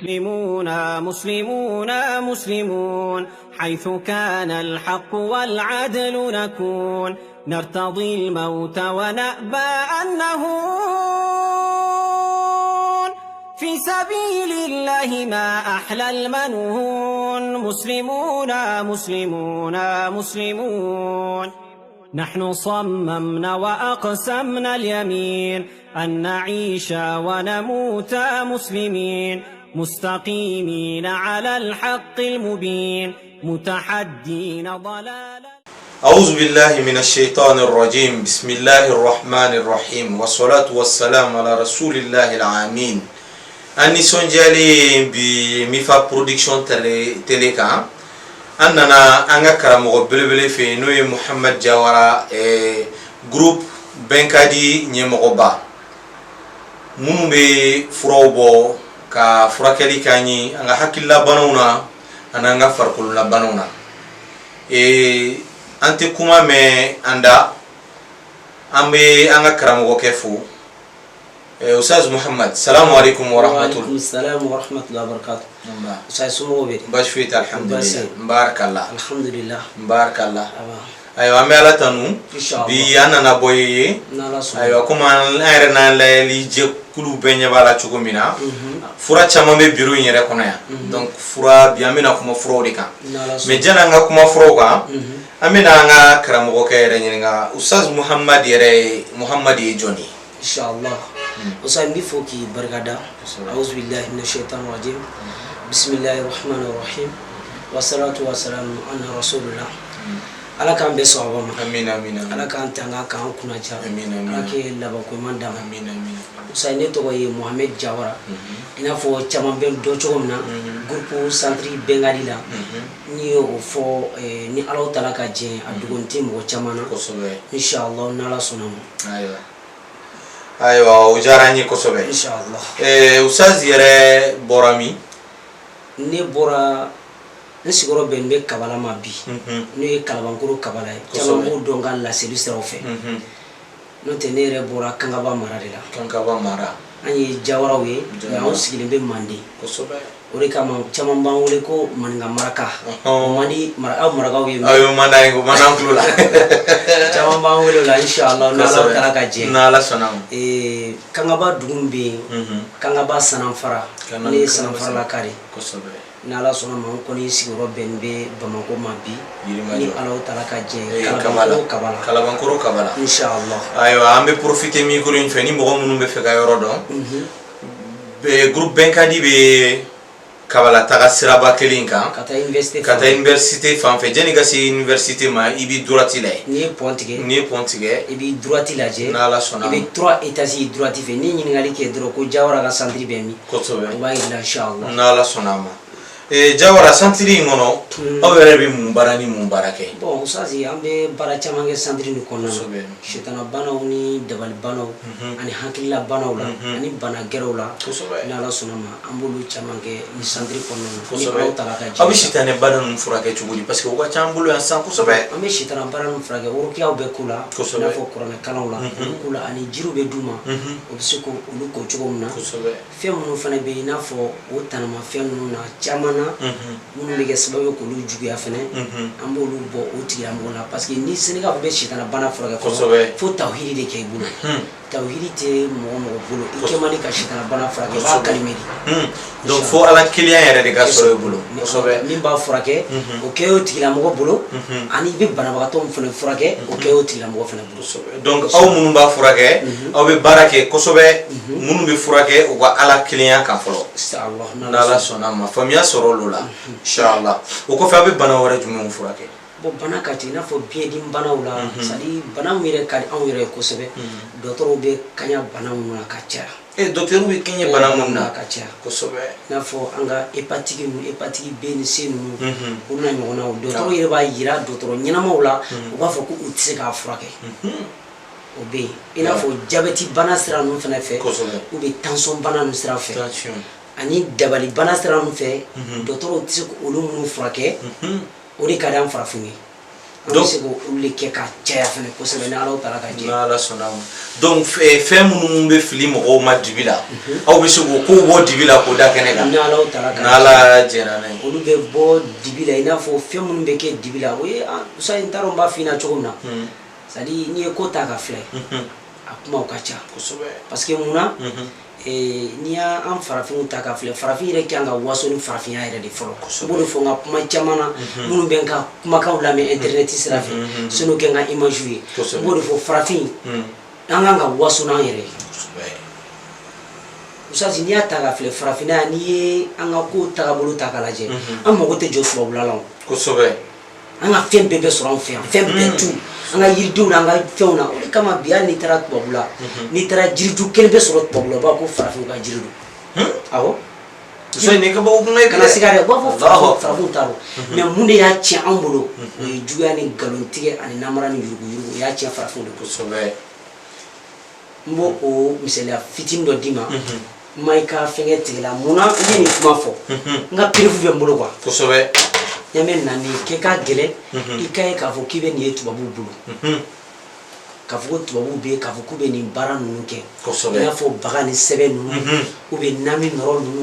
مسلمون مسلمون مسلمون حيث كان الحق والعدل نكون نرتضي الموت ونأبى أن نهون في سبيل الله ما أحلى المنون مسلمون مسلمون مسلمون نحن صممنا وأقسمنا اليمين أن نعيش ونموت مسلمين مستقيمين على الحق المبين متحدين ضلالا أعوذ بالله من الشيطان الرجيم بسم الله الرحمن الرحيم والصلاة والسلام على رسول الله الأمين. An nisɔndiyalen bi Mifa Production télé kan. An nana an ka karamɔgɔ belebele fɛ yen, n'o ye Muhamad Jawara, groupe Bɛnkadi ɲɛmɔgɔba, minnu bɛ furaw bɔ ka furakɛli k'an ye an ka hakililabanaw na ani an ka farikololabanaw na. An tɛ kuma mɛn an da, an bɛ an ka karamɔgɔkɛ fo. Ustaz Muhammad, salamu alaikum wa rahmatulah. Wa salam wa rahmatulah wa barakatuh. Ustaz, somɔgɔw bɛ di? Baasi foyi tɛ, alhamdulillah, barakallah. Alhamdulillah. Barakallah. Ayiwa, an bɛ Ala tanu. Bi an nana bɔ ye. Ayiwa, komi an yɛrɛ n'an layɛli jɛkulu bɛɛ ɲɛ b'a la cogo min na, fura caman bɛ bureau in yɛrɛ kɔnɔ yan. Donc fura, bi an bɛna kuma furaw de kan. Mais janni an ka kuma furaw kan, an bɛna an ka karamɔgɔkɛ yɛrɛ ɲininka. Ustaz Muhammad yɛrɛ ye, Muhammad ye jɔn ye? Inshallah. Ustaz, n b'i fo k'i barikada. Auzu billahi minash shaitani rajim. Bismillahir rahmanir rahim. Wassalatu wassalamu ala rasulillah. Ala k'an bɛn sawaba ma. Amina, amina. Ala k'an tanga, k'an kunnaja. Amina, amina. Ala k'e labanko ɲuman d'an ma. Amina, amina. Ustaz, ne tɔgɔ ye Mohamed Jawara. I n'a fɔ caman bɛ dɔn cogo min na groupe centre Bɛnkadi la. N'i ye o fɔ, ni Ala taala ka jɛn, a dogolen tɛ mɔgɔ caman na. Inshallah, n'Ala sɔnna ma. Ayiwa, ayiwa, o diyara an ye kosɛbɛ. Inshallah. Ustaz yɛrɛ bɔra min? Ne bɔra, n sigiyɔrɔ bɛn bɛ Kabala ma bi, n'o ye Kalabankoro Kabala ye. Caman b'o dɔn ka laseli siraw fɛ. N'o tɛ, ne yɛrɛ bɔra Kankaba mara de la. Kankaba mara. An ye Jawaraw ye, mais anw sigilen bɛ Manden. O de kama caman b'an wele ko Maninka maraka. O man di aw marakaw ye. Aw man d'an ye, o man d'an tulo la. Caman b'an wele o la, inshallah, n'Ala taala ka jɛ. N'Ala sɔnna ma. Kankaba dugu min bɛ yen, Kankaba Sananfara, ne ye Sananfaralaka de. N'Ala sɔnna ma, n kɔni sigiyɔrɔ bɛnnen bɛ Bamakɔ ma bi, ni Ala taala ka jɛ, Kalabankoro Kabala. Kalabankoro Kabala. Inshallah. Ayiwa, an bɛ profiter micro in fɛ, ni mɔgɔ minnu bɛ fɛ ka yɔrɔ dɔn, groupe Bɛnkadi bɛ Kabala taga siraba kelen kan. Ka taa université. Ka taa université fan fɛ. Janni ka se université ma, i bɛ droite lajɛ. N'i ye pont tigɛ. N'i ye pont tigɛ. I bɛ droite lajɛ. N'Ala sɔnna. I bɛ trois étages ye droite fɛ. N'i ɲininkali kɛ dɔrɔn ko Jawara ka centre bɛ min? O b'a yir'i la, inshallah. N'Ala sɔnna a ma. Jawara, centre in kɔnɔ, aw yɛrɛ bɛ mun baara ni mun baara kɛ? Bon Ustaz, an bɛ baara caman kɛ centre nin kɔnɔna na. Sitana banaw ni dabali banaw ani hakilila banaw la ani bana gɛrɛw la. N'Ala sɔnna ma, an b'olu caman kɛ ni centre kɔnɔna na, ni Ala taala ka jɛ. Aw bɛ sitanɛ bana ninnu furakɛ cogo di? Parce que o ka ca an bolo yan sisan kosɛbɛ. An bɛ sitana bana ninnu furakɛ, rukiyaw bɛ k'u la, i n'a fɔ kuranɛ kalanw la, olu k'u la, ani jiriw bɛ d'u ma, o bɛ se k'olu ko cogo min na. Fɛn minnu fana bɛ yen, i n'a fɔ o tanamafɛn ninnu na caman na, minnu bɛ kɛ sababu ye k'olu juguya fana, an b'olu bɔ o tigilamɔgɔ la. Parce que ni Sénégal bɛ sitana bana furakɛ fɔlɔ, fo tawhidi de kɛ i bolo. Tawhidi tɛ mɔgɔ mɔgɔ bolo, i kɛ man di ka sitana bana furakɛ, i b'a kalime de. Donc fo Ala kelenya yɛrɛ de ka sɔrɔ i bolo. Min b'a furakɛ, o kɛ o tigilamɔgɔ bolo, ani i bɛ banabagatɔ min fana furakɛ, o kɛ o tigilamɔgɔ fana bolo. Donc aw minnu b'a furakɛ, aw bɛ baara kɛ kosɛbɛ minnu bɛ furakɛ, u ka Ala kelenya kan fɔlɔ. N'Ala sɔnna a ma, faamuya sɔrɔ olu la, inshallah. O kɔfɛ, aw bɛ bana wɛrɛ jumɛnw furakɛ? Bon, bana ka ca, i n'a fɔ biyɛndimi banaw la, c'est à dire bana min yɛrɛ ka di anw yɛrɛ ye kosɛbɛ, dɔgɔtɔrɔw bɛ kaɲa bana minnu na ka caya. Dɔgɔtɔrɔw bɛ kɛɲɛ bana minnu na ka caya. I n'a fɔ an ka hépatite ninnu, hépatite B ni C ninnu, olu n'a ɲɔgɔnnaw. Dɔgɔtɔrɔw yɛrɛ b'a yira dɔgɔtɔrɔ ɲɛnamaw la, u b'a fɔ ko u tɛ se k'a furakɛ. O bɛ yen, i n'a fɔ jabɛti bana sira ninnu fana fɛ, ou bien tension bana ninnu sira fɛ, ani dabali bana sira ninnu fɛ, dɔgɔtɔrɔw tɛ se k'olu minnu furakɛ. O de ka di an farafinw ye. An bɛ se k'olu de kɛ ka caya fana kosɛbɛ, ni Ala taala ka jɛ. N'Ala sɔnna ma. Donc fɛn minnu bɛ fili mɔgɔw ma dibi la, aw bɛ se k'o kow bɔ dibi la k'o da kɛnɛ kan. Ni Ala taala ka N'Ala jɛnna n'a ye. Olu bɛ bɔ dibi la, i n'a fɔ fɛn minnu bɛ kɛ dibi la, o ye sa, n t'a dɔn n b'a f'i ɲɛna cogo min na. C'est à dire, n'i ye ko ta ka filɛ, a kumaw ka ca. Parce que munna? N'i y'an farafinw ta ka filɛ, farafin yɛrɛ kan ka waso ni farafinya yɛrɛ de fɔlɔ. N b'o de fɔ n ka kuma caman na. Minnu bɛ n ka kumakanw lamɛn internet sira fɛ, sɔn'o kɛ n ka image ye, n b'o de fɔ: farafin, an kan ka waso n'an yɛrɛ ye. Usasi, n'i y'a ta ka filɛ, farafinna, n'i ye an ka ko tagabolo ta k'a lajɛ, an mago tɛ jɔ tubabula la o. An ka fɛn bɛɛ bɛ sɔrɔ an fɛ yan, fɛn bɛɛ tu, an ka yiridenw n'an ka fɛnw na. O de kama bi, hali n'i taara tubabula, n'i taara jiriju kelen bɛ sɔrɔ tubabula, u b'a fɔ ko farafinw ka jiri don. Awɔ. Muso, nin kabako kuma ye. Kana siga dɛ, u b'a fɔ. Allahu akbar. Farafinw ta don. Mais mun de y'a tiɲɛ anw bolo? O ye juguya ni nkalontigɛ ani namara ni yuruguyurugu, o y'a tiɲɛ farafinw de bolo. N b'o o misaliya fitinin dɔ d'i ma. N ma i ka fɛnkɛ tigɛ la. Munna n ye nin kuma fɔ? N ka preuve bɛ n bolo quoi. Ɲa bɛ na nin kɛ ka gɛlɛn, i ka ye k'a fɔ k'i bɛ nin ye tubabuw bolo, k'a fɔ ko tubabuw bɛ yen, k'a fɔ k'u bɛ nin baara ninnu kɛ, i n'a fɔ baga ni sɛbɛn ninnu ou bien nami nɔrɔ ninnu,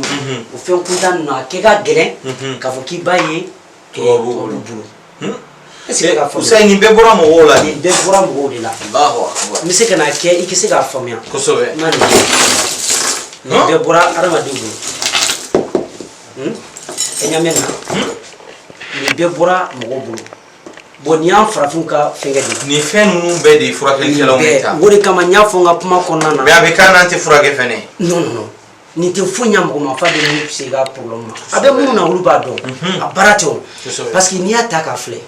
o fɛn kuntan ninnu, a kɛ ka gɛlɛn k'a fɔ k'i b'a ye tubabuw bolo. Bolo. Est ce que ka faamuya? Usayi, nin bɛɛ bɔra mɔgɔw la. Nin bɛɛ bɔra mɔgɔw de la. Allahu akbar. N bɛ se ka n'a kɛ i ka se k'a faamuya. N ma nin kɛ, nin bɛɛ bɔra adamadenw bolo. E ɲɛ bɛ nin na, nin bɛɛ bɔra mɔgɔw bolo. Bon, nin y'an farafinw ka fɛnkɛ de ye. Nin fɛn ninnu bɛɛ de ye furakɛlikɛlaw bɛ ta. O de kama n y'a fɔ n ka kuma kɔnɔna na. Mais a bɛ k'an n'an tɛ furakɛ fɛnɛ. Non, non, non, nin tɛ foyi ɲɛ mɔgɔ ma f'a bɛ min se i ka problème ma. A bɛ minnu na, olu b'a dɔn a baara tɛ o. Parce que n'i y'a ta k'a filɛ,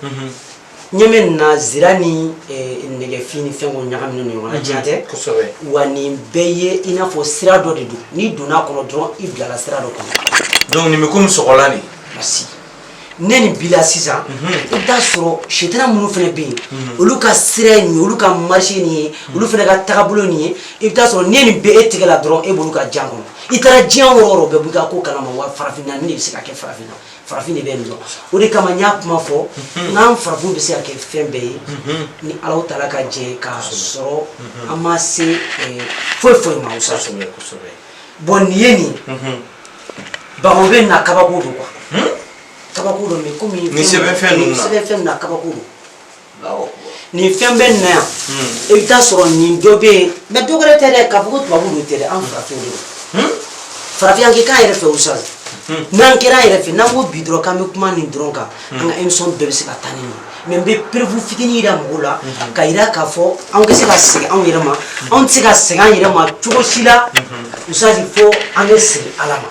ɲɛ bɛ nin na, zira ni nɛgɛfin ni fɛn kɔni ɲagaminen don ɲɔgɔn na, diɲɛ tɛ. Wa nin bɛɛ ye i n'a fɔ sira dɔ de don. N'i donna a kɔnɔ dɔrɔn, i bilala sira dɔ kɔnɔ. Donc nin bɛ komi sɔgɔlan de. Merci. Ne nin b'i la sisan, i bɛ taa sɔrɔ sitana minnu fana bɛ yen, olu ka sira ye nin ye, olu ka marché nin ye, olu fana ka tagabolo nin ye. I bɛ taa sɔrɔ ne nin bɛ e tigɛ la dɔrɔn, e b'olu ka jan kɔnɔ. I taara diɲɛ yɔrɔ o yɔrɔ, o bɛɛ b'i ka ko kalama. Wa farafinna, nin de bɛ se ka kɛ farafinna, farafin de bɛ nin dɔn. O de kama n y'a kuma fɔ n'an farafinw bɛ se ka kɛ fɛn bɛɛ ye ni Alahu taala ka jɛ, k'a sɔrɔ an ma se foyi foyi ma o sa. Kosɛbɛ kosɛbɛ. Bon, nin ye nin bagaw bɛ na, kabako don quoi, kabako don. Mais komi Ni sɛbɛnfɛn ninnu na. Sɛbɛnfɛn ninnu na, kabako don. Allahu akbar. Nin fɛn bɛ nin na yan, i bɛ taa sɔrɔ nin dɔ bɛ yen. Mais dɔ wɛrɛ tɛ dɛ, k'a fɔ ko tubabu don tɛ dɛ, an farafinw de don. Farafin, an kɛ k'an yɛrɛ fɛ, Usaz, n'an kɛra an yɛrɛ fɛ, n'an ko bi dɔrɔn k'an bɛ kuma nin dɔrɔn kan, an ka émission bɛɛ bɛ se ka taa ni nin ye. Mais n bɛ preuve fitinin yira mɔgɔw la, ka yira k'a fɔ anw tɛ se ka segin anw yɛrɛ ma, anw tɛ se ka segin an yɛrɛ ma cogo si la, Usaz, fo an bɛ segin Ala ma.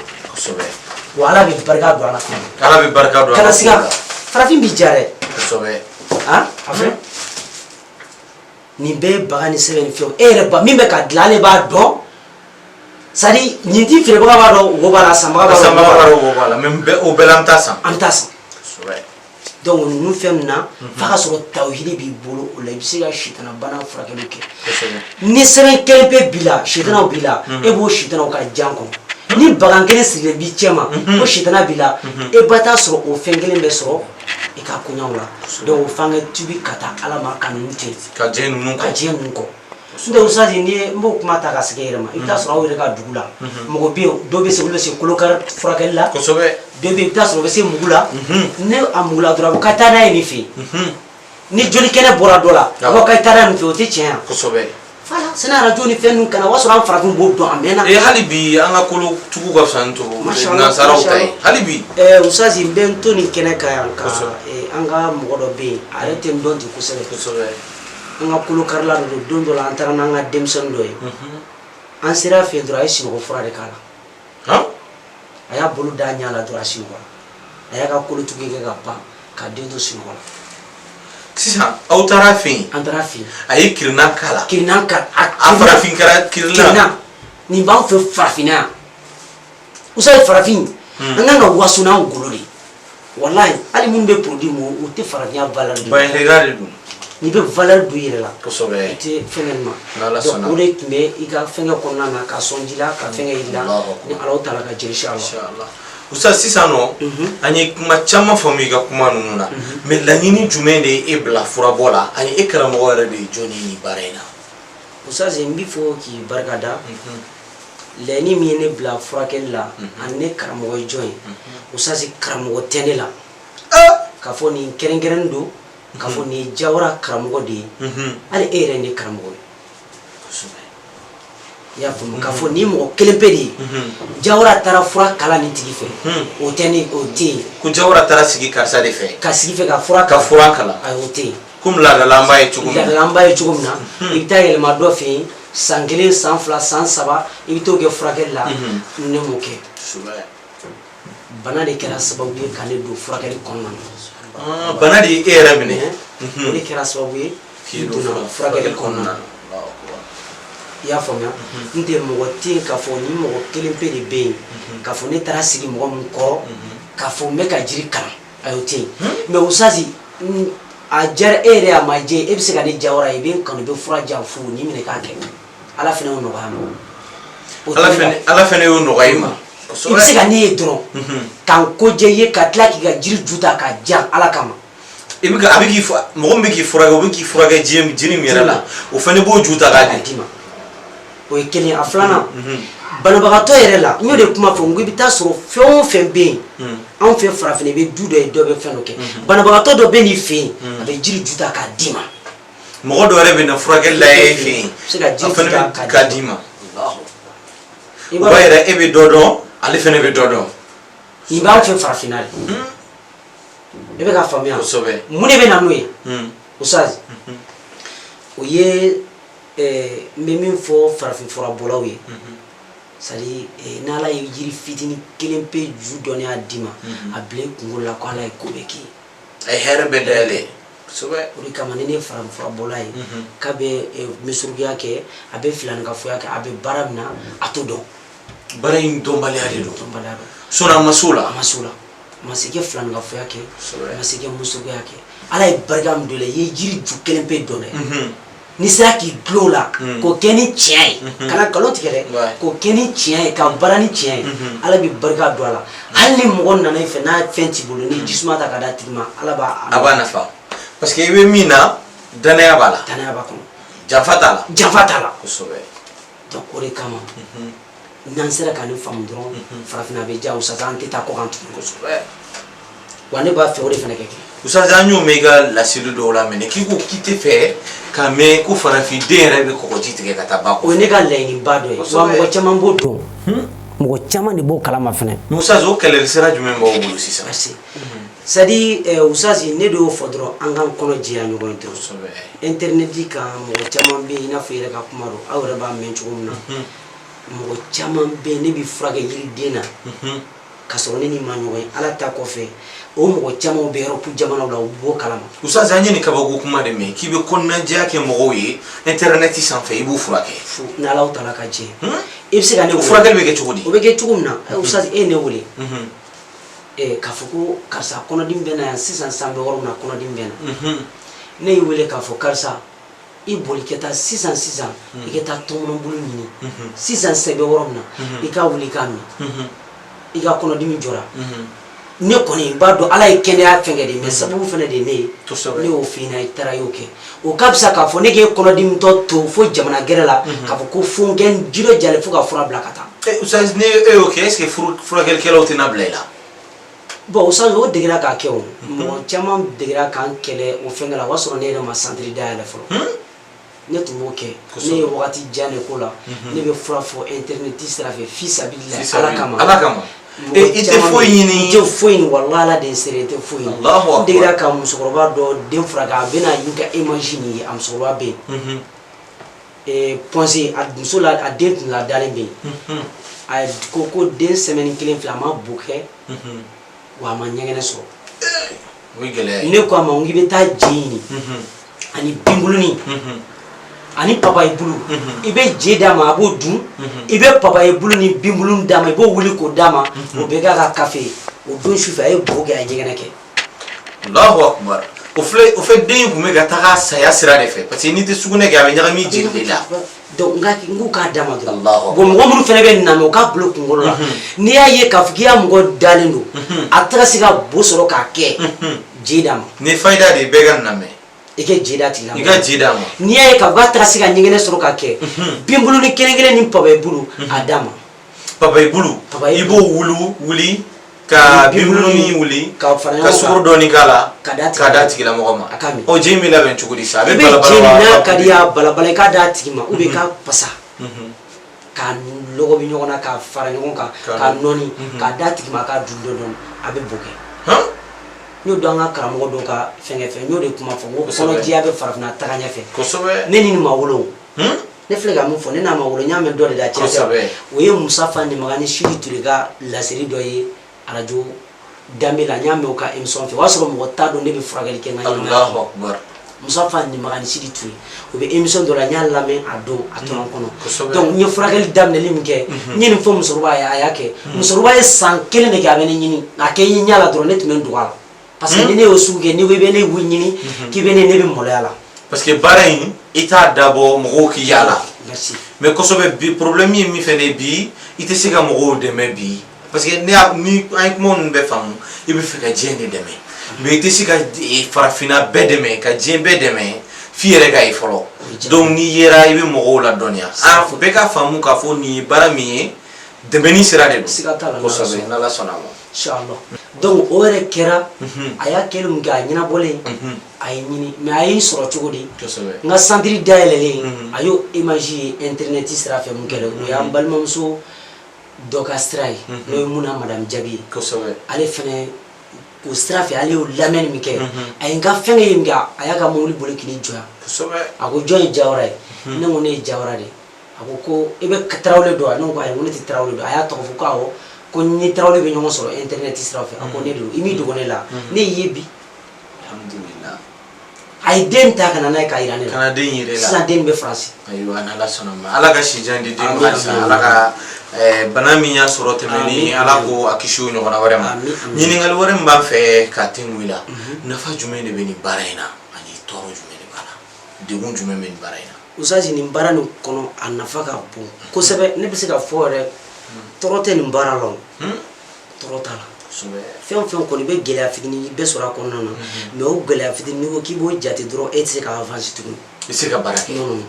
Wa Ala bɛ barika don a la fana. Ala bɛ barika don a Kana la. siga, farafin b'i diya dɛ. Ah, a filɛ, nin bɛɛ ye baga ni sɛbɛn ni fɛnw. E yɛrɛ ba min bɛ ka dilan, ale b'a dɔn. C'est à dire, nin ti feerebaga b'a dɔn, wo b'a la, sanbaga b'a dɔn. Sanbaga b'a dɔn, wo b'a la. Mais o bɛɛ la, an bɛ taa san. An bɛ taa san. Donc ninnu fɛn min na, f'a ka sɔrɔ tawhidi b'i bolo, o la i bɛ se ka sitana bana furakɛliw kɛ. Ni sɛbɛn kelen pe b'i la, sitanaw b'i la, e b'o sitanaw ka jan kɔnɔ. Ni bagan kelen sirilen b'i cɛ ma ko sitana b'i la, e ba t'a sɔrɔ o fɛn kelen bɛ sɔrɔ i ka koɲaw la. Donc f'an ka tubi ka taa Ala ma, ka ninnu to yen. Ka diɲɛ ninnu Ka kɔ. diɲɛ ninnu kɔ. N'o tɛ, Usitazi, n'i ye n b'o kuma ta ka segin e yɛrɛ ma, i bɛ taa sɔrɔ aw yɛrɛ ka dugu la, mɔgɔ bɛ yen, dɔw bɛ se, olu bɛ se kolokari furakɛli la. Dɔ bɛ yen, i bɛ taa sɔrɔ o bɛ se mugu la. Ne a mugu la dɔrɔn, a bɛ k'a taa n'a ye nin fɛ yen. Ni joli kɛnɛ bɔra dɔ la, a b'a fɔ k'a taa n'a ye nin fɛ yen, o tɛ tiɲɛ ye wa? Voilà, sani arajo ni fɛn ninnu ka na, o y'a sɔrɔ an farafin b'o dɔn a mɛnna. Ee, hali bi an ka kolotugu ka fisa ni tubabu Masha Allah, nansaraw ta ye masha hali bi. Usitazi, n bɛ n to nin kɛnɛ kan yan ka an ka mɔgɔ dɔ bɛ yen, a yɛrɛ tɛ n dɔn ten kosɛbɛ. An ka kolokarila dɔ don. Don dɔ la, an taara n'an ka denmisɛnnin dɔ ye. An sera a fɛ yen dɔrɔn, a ye sunɔgɔ fura de k'a la. A y'a bolo da ɲɛ la dɔrɔn, a sunɔgɔra. A y'a ka kolotugu kɛ ka ban, ka den to sunɔgɔ la. Sisan aw taara a fɛ yen? An taara a fɛ yen. A ye kirinan k'a la? Kirinan ka A farafin kɛra kirinan. Kirinan nin b'an fɛ farafinna yan, Usayi. Farafin, an kan ka waso n'an golo de ye. Walahi, hali minnu bɛ produit mun, o tɛ farafinya valeur dɔn. Bayɛlɛra de don. N'i bɛ valeur don i yɛrɛ la, i tɛ fɛnkɛ nin ma. N'Ala Donc sɔnna. o de tun bɛ i ka fɛnkɛ kɔnɔna na, ka sɔn ji la, ka fɛnkɛ yir'i la. Allahu akbar. Ni Alahu taala ka jɛ, inshallah. Inshallah. Usa, sisan nɔ, an ye kuma caman faamu i ka kuma ninnu na, mais laɲini jumɛn de ye e bila furabɔ la, ani e karamɔgɔ yɛrɛ de ye jɔnni ye nin baara in na? Usazi, n b'i fo k'i barika da. Laɲini min ye ne bila furakɛli la ani ne karamɔgɔ ye jɔn ye? Usazi, karamɔgɔ tɛ ne la k'a fɔ nin kɛrɛnkɛrɛnnen don, k'a fɔ nin ye Jawara karamɔgɔ de ye. Hali e yɛrɛ ye ne karamɔgɔ ye. I y'a faamu, k'a fɔ nin mɔgɔ kelen pe de ye Jawara taara fura kalan nin tigi fɛ, o tɛ ne, o tɛ yen. Ko Jawara taara sigi karisa de fɛ. Ka sigi fɛ ka fura ka fura kalan. Ayi, o tɛ yen. Komi laadala an b'a ye cogo min na. Laadala an b'a ye cogo min na, i bɛ taa yɛlɛma dɔ fɛ yen san 1, san 2, san 3, i bɛ t'o kɛ furakɛli la. Ne m'o kɛ. Bana de kɛra sababu ye ka ne don furakɛli kɔnɔna na. Bana de ye e yɛrɛ minɛ. O de kɛra sababu ye k'i donna furakɛli kɔnɔna na. I y'a faamuya? N tɛ mɔgɔ tɛ yen k'a fɔ ni mɔgɔ kelen pe de bɛ yen k'a fɔ ne taara sigi mɔgɔ min kɔrɔ k'a fɔ n bɛ ka jiri kalan. Ayi, o tɛ yen. Mais Usazi, a diyara e yɛrɛ, a ma diya, e bɛ se ka ne Jawara ye, i bɛ n kanu, i bɛ fura diyan fu ni minɛ k'a kɛ. Ala fana y'o nɔgɔya n ma. Ala fana y'o nɔgɔya i ma. I bɛ se ka ne ye dɔrɔn ka n ko diya i ye, ka tila k'i ka jiri ju ta k'a diyan Ala kama. I bɛ a bɛ k'i mɔgɔ min bɛ k'i furakɛ, o bɛ k'i furakɛ jiri min yɛrɛ la, o fana b'o ju ta k'a d'i ma. O ye kelen. A filanan, banabagatɔ yɛrɛ la, n y'o de kuma fɔ, n ko i bɛ taa sɔrɔ fɛn o fɛn bɛ yen anw fɛ farafinna, i bɛ du dɔ ye, dɔ bɛ fɛn dɔ kɛ, banabagatɔ dɔ bɛ n'i fɛ yen, a bɛ jiri ju ta k'a d'i ma. Mɔgɔ dɔ yɛrɛ bɛ na furakɛli la e fɛ yen, se ka jiri ju ta k'a d'i ma. O b'a yira e bɛ dɔ dɔn, ale fana bɛ dɔ dɔn. Nin b'anw fɛ farafinna de. I bɛ ka faamuya? Kosɛbɛ. Mun de bɛ na n'o ye, Usazi? O ye n bɛ min fɔ farafin furabɔlaw ye, c'est à dire n'Ala ye jiri fitinin kelen pe ju dɔnniya d'i ma, a bila i kunkolo la ko Ala ye ko bɛɛ k'i ye. A ye hɛrɛ bɛɛ dayɛlɛ. Kosɛbɛ. O de kama ni ne ye farafin furabɔla ye, k'a bɛ misurugiya kɛ, a bɛ filanikafoya kɛ, a bɛ baara min na, a t'o dɔn. Baara in dɔnbaliya de don. Dɔnbaliya don. Sɔnni a ma s'o la. A ma s'o la. A ma se kɛ filanikafoya kɛ, a ma se kɛ musogoya kɛ. Ala ye barika min don i la, i ye jiri ju kelen pe dɔn dɛ, n'i sera k'i dulon o la, k'o kɛ ni tiɲɛ ye, kana nkalon tigɛ dɛ, k'o kɛ ni tiɲɛ ye, ka baara ni tiɲɛ ye, Ala bɛ barika don a la. Hali ni mɔgɔ nana i fɛ n'a fɛn t'i bolo, ni jisuma ta ka d'a tigi ma, Ala b'a a b'a nafa, parce que i bɛ min na, danaya b'a la. Danaya b'a kɔnɔ. Janfa t'a la. Janfa t'a la. Kosɛbɛ. Donc o de kama, n'an sera ka nin faamu dɔrɔn, farafinna bɛ diya. Usazi, an tɛ taa kɔkan tuguni. Kosɛbɛ. Wa ne b'a fɛ o de fana kɛ. Usazi, an y'o mɛn i ka laseli dɔw la mɛnɛ, k'i ko k'i tɛ fɛ k'a mɛn ko farafin den yɛrɛ bɛ kɔgɔji tigɛ ka taa ba kɔfɛ. O ye ne ka laɲiniba dɔ ye. Wa mɔgɔ caman b'o dɔn, mɔgɔ caman de b'o kalama fana. Mais Usazi, o kɛlɛli sira jumɛn b'aw bolo sisan? Merci. C'est à dire, Usazi, ne de y'o fɔ dɔrɔn, an k'an kɔnɔ jɛya ɲɔgɔn ye dɔrɔn. Internet kan, mɔgɔ caman bɛ yen, i n'a fɔ i yɛrɛ ka kuma don, aw yɛrɛ b'a mɛn cogo min na, mɔgɔ caman bɛ yen, ne bɛ furakɛ yiriden na k'a sɔrɔ ne ni ma ɲɔgɔn ye. Ala ta kɔfɛ, o mɔgɔ caman bɛ Europe jamanaw la, u b'o kalama. Usazi, an ye nin kabako kuma de mɛn k'i bɛ kɔnɔnajɛya kɛ mɔgɔw ye internet sanfɛ, i b'u furakɛ. Fu n'Ala taala ka jɛ. I bɛ se ka ne O furakɛli bɛ kɛ cogo di? O bɛ kɛ cogo min na, Usazi, e ye ne wele k'a fɔ ko karisa, kɔnɔdimi bɛ na yan sisan sisan, bɛ yɔrɔ min na, kɔnɔdimi bɛ na. Ne y'i wele k'a fɔ karisa, i boli ka taa sisan sisan, i ka taa tɔmɔnɔbulu ɲini sisan sisan, i bɛ yɔrɔ min na, i ka wuli k'a min, i ka kɔnɔdimi jɔra. Ne kɔni b'a dɔn Ala ye kɛnɛya fɛn kɛ de, mais sababu fana de ye ne ye. Ne y'o f'i ɲɛna, i taara i y'o kɛ. O ka fisa k'a fɔ ne k'e kɔnɔdimitɔ to fo jamana gɛrɛ la, k'a fɔ ko fo n kɛ n ji dɔ jalen fo ka fura bila ka taa. Usazi, ni e y'o kɛ, est ce que furakɛlikɛlaw tɛna bila i la? Bon Usazi, o degera k'a kɛ. O mɔgɔ caman degera k'an kɛlɛ o fɛnkɛ la. O y'a sɔrɔ ne yɛrɛ ma centre dayɛlɛ fɔlɔ, ne tun b'o kɛ. Ne ye wagati jan de k'o la, ne bɛ fura fɔ internet sira fɛ, fi sabilila, Ala kama. Ala kama. I tɛ foyi ɲini. N tɛ foyi ɲini, walahi, Ala de ye seere, n tɛ foyi ɲini. N degera ka musokɔrɔba dɔ den furakɛ, a bɛna n ka image nin ye, a musokɔrɔba bɛ yen, point a muso la, a den tun ladalen bɛ yen. A ko ko den semaine kelen filɛ, a ma bo kɛ, wa a ma ɲɛgɛnɛ sɔrɔ. O ye gɛlɛya ye. Ne ko a ma, n k'i bɛ taa je ɲini ani binbuluni ani papaye bulu. I bɛ je d'a ma, a b'o dun. I bɛ papaye bulu ni binbuluni d'a ma, i b'o wuli k'o d'a ma, o bɛ k'a ka kafe ye. O don sufɛ, a ye bo kɛ, a ye ɲɛgɛnɛ kɛ. Allahu akbar. O filɛ, o fɛ den in tun bɛ ka taga saya sira de fɛ, parce que n'i tɛ sugunɛ kɛ, a bɛ ɲagami jeli de la. Donc n k'u k'a d'a ma dɔrɔn. Allahu akbar. Bon, mɔgɔ minnu fana bɛ na, u k'a bila u kunkolo la, n'i y'a ye k'a fɔ k'i y'a mɔgɔ dalen don, a tɛ ka se ka bo sɔrɔ k'a kɛ, je d'a ma. Nin fayida de ye, bɛɛ ka nin lamɛn. I ka je d'a tigi I ka je d'a ma. N'i y'a ye k'a fɔ k'a taara se ka ɲɛgɛnɛ sɔrɔ ka kɛ, binbuluni kelen kelen ni papaye bulu, a d'a ma. Papaye bulu. Papaye. I b'o wulu wuli ka binbuluni wuli ka fara ɲɔgɔn ka kan. sukaro dɔɔni k'a la, Ka d'a tigi ka d'a ma. tigilamɔgɔ ma. A k'a min. Ɔ, je in bɛ labɛn cogo di sa? A I bɛ bɛ balabala je wa? nin, n'a ka di y'a balabala, i k'a d'a tigi ma, ou bien i k'a pasa k'a lɔgɔbi ɲɔgɔn na, k'a fara ɲɔgɔn kan, k'a nɔɔni, k'a d'a tigi ma, a k'a dun dɔɔni dɔɔni, a bɛ bo kɛ. N y'o dɔn an ka karamɔgɔ dɔw ka fɛnkɛ fɛ. N y'o de kuma fɔ, n ko kɔnɔjɛya bɛ farafinna taga ɲɛfɛ. Ne ni nin ma wolo, ne filɛ ka min fɔ, ne n'a ma wolo, n y'a mɛn dɔ de da, tiɲɛ tɛ. O ye Musafa Nimaga ni Sidi Ture ka laseli dɔ ye arajo Danbe la. N y'a mɛn o ka émission fɛ, o y'a sɔrɔ mɔgɔ t'a dɔn ne bɛ furakɛli kɛ n ka ɲɛnamaya. Allahu akbar. Musafa Nimaga ni Sidi Ture, o bɛ émission dɔ la, n y'a lamɛn a don, a tora n kɔnɔ. Donc n ye furakɛli daminɛli min kɛ, n ye nin fɔ musokɔrɔba ye, a y'a kɛ. Musokɔrɔba ye san kelen de kɛ a bɛ ne ɲini, a kɛ n ɲɛ la dɔrɔn, ne tun bɛ n dogo a la, parce que ni ne y'o sugu kɛ, n'i ko i bɛ ne ɲini k'i bɛ ne bɛ maloya la. Parce que baara in, i t'a dabɔ mɔgɔw k'i yala. Merci. Mais kosɛbɛ, bi problème ye min fɛnɛ ye bi, i tɛ se ka mɔgɔw dɛmɛ bi, parce que ne y'a ni an ye kuma ninnu bɛɛ faamu, i bɛ fɛ ka diɲɛ de dɛmɛ, mais i tɛ se ka farafinna bɛɛ dɛmɛ, ka diɲɛ bɛɛ dɛmɛ f'i yɛrɛ ka ye fɔlɔ. Donc n'i yera, i bɛ mɔgɔw ladɔnniya, an bɛɛ ka faamu k'a fɔ nin ye baara min ye, dɛmɛni sira de don. Siga t'a la. Kosɛbɛ, n'Ala sɔnna a ma. Inchallah. Donc o yɛrɛ kɛra, a y'a kɛli min kɛ, a ɲɛnabɔlen, a ye ɲini, mais a ye n sɔrɔ cogo di? N ka centre dayɛlɛlen, a y'o image ye internet sira fɛ. Mun kɛra? O y'an balimamuso dɔ ka sira ye, n'o ye Muna madame Jabi ye. Ale fɛnɛ o sira fɛ, ale y'o lamɛnni min kɛ, a ye n ka fɛnkɛ ye min kɛ, a y'a ka mobili boli k'i jɔ yan. A ko jɔn ye Jawara ye? Ne ko ne ye Jawara de ye. A ko ko i bɛ Tarawele dɔn wa? Ne ko ayi, n ko ne tɛ Tarawele dɔn. A y'a tɔgɔ fɔ ko awɔ, ko ni Tarawele bɛ ɲɔgɔn sɔrɔ internet sira fɛ. A ko ne don, i m'i dogo ne la, ne y'i ye bi. Alhamdulillah. A ye den ta ka na n'a ye k'a yira ne la. Kana den yɛrɛ la. Sisan den bɛ Faransi. Ayiwa, n'Ala sɔnna ma, Ala ka si jan di den ma halisa. Ala ka bana min y'a sɔrɔ tɛmɛni, Ala ko a kisi o ɲɔgɔnna wɛrɛ ma. Ɲininkali wɛrɛ min b'an fɛ ka tengu i la, nafa jumɛn de bɛ nin baara in na, ani tɔɔrɔ jumɛn de b'a la, degun jumɛn bɛ nin baara in na? Usazi, nin baara nin kɔnɔ, a nafa ka bon kosɛbɛ. Ne bɛ se ka fɔ yɛrɛ, tɔɔrɔ tɛ nin baara la, o tɔɔrɔ t'a la. Fɛn o fɛn kɔni bɛ gɛlɛya fitinin bɛɛ sɔrɔ a kɔnɔna na, mais o gɛlɛya fitinin, n'i ko k'i b'o jate dɔrɔn, e tɛ se ka avancer tuguni. I tɛ se ka baara kɛ. Non, non.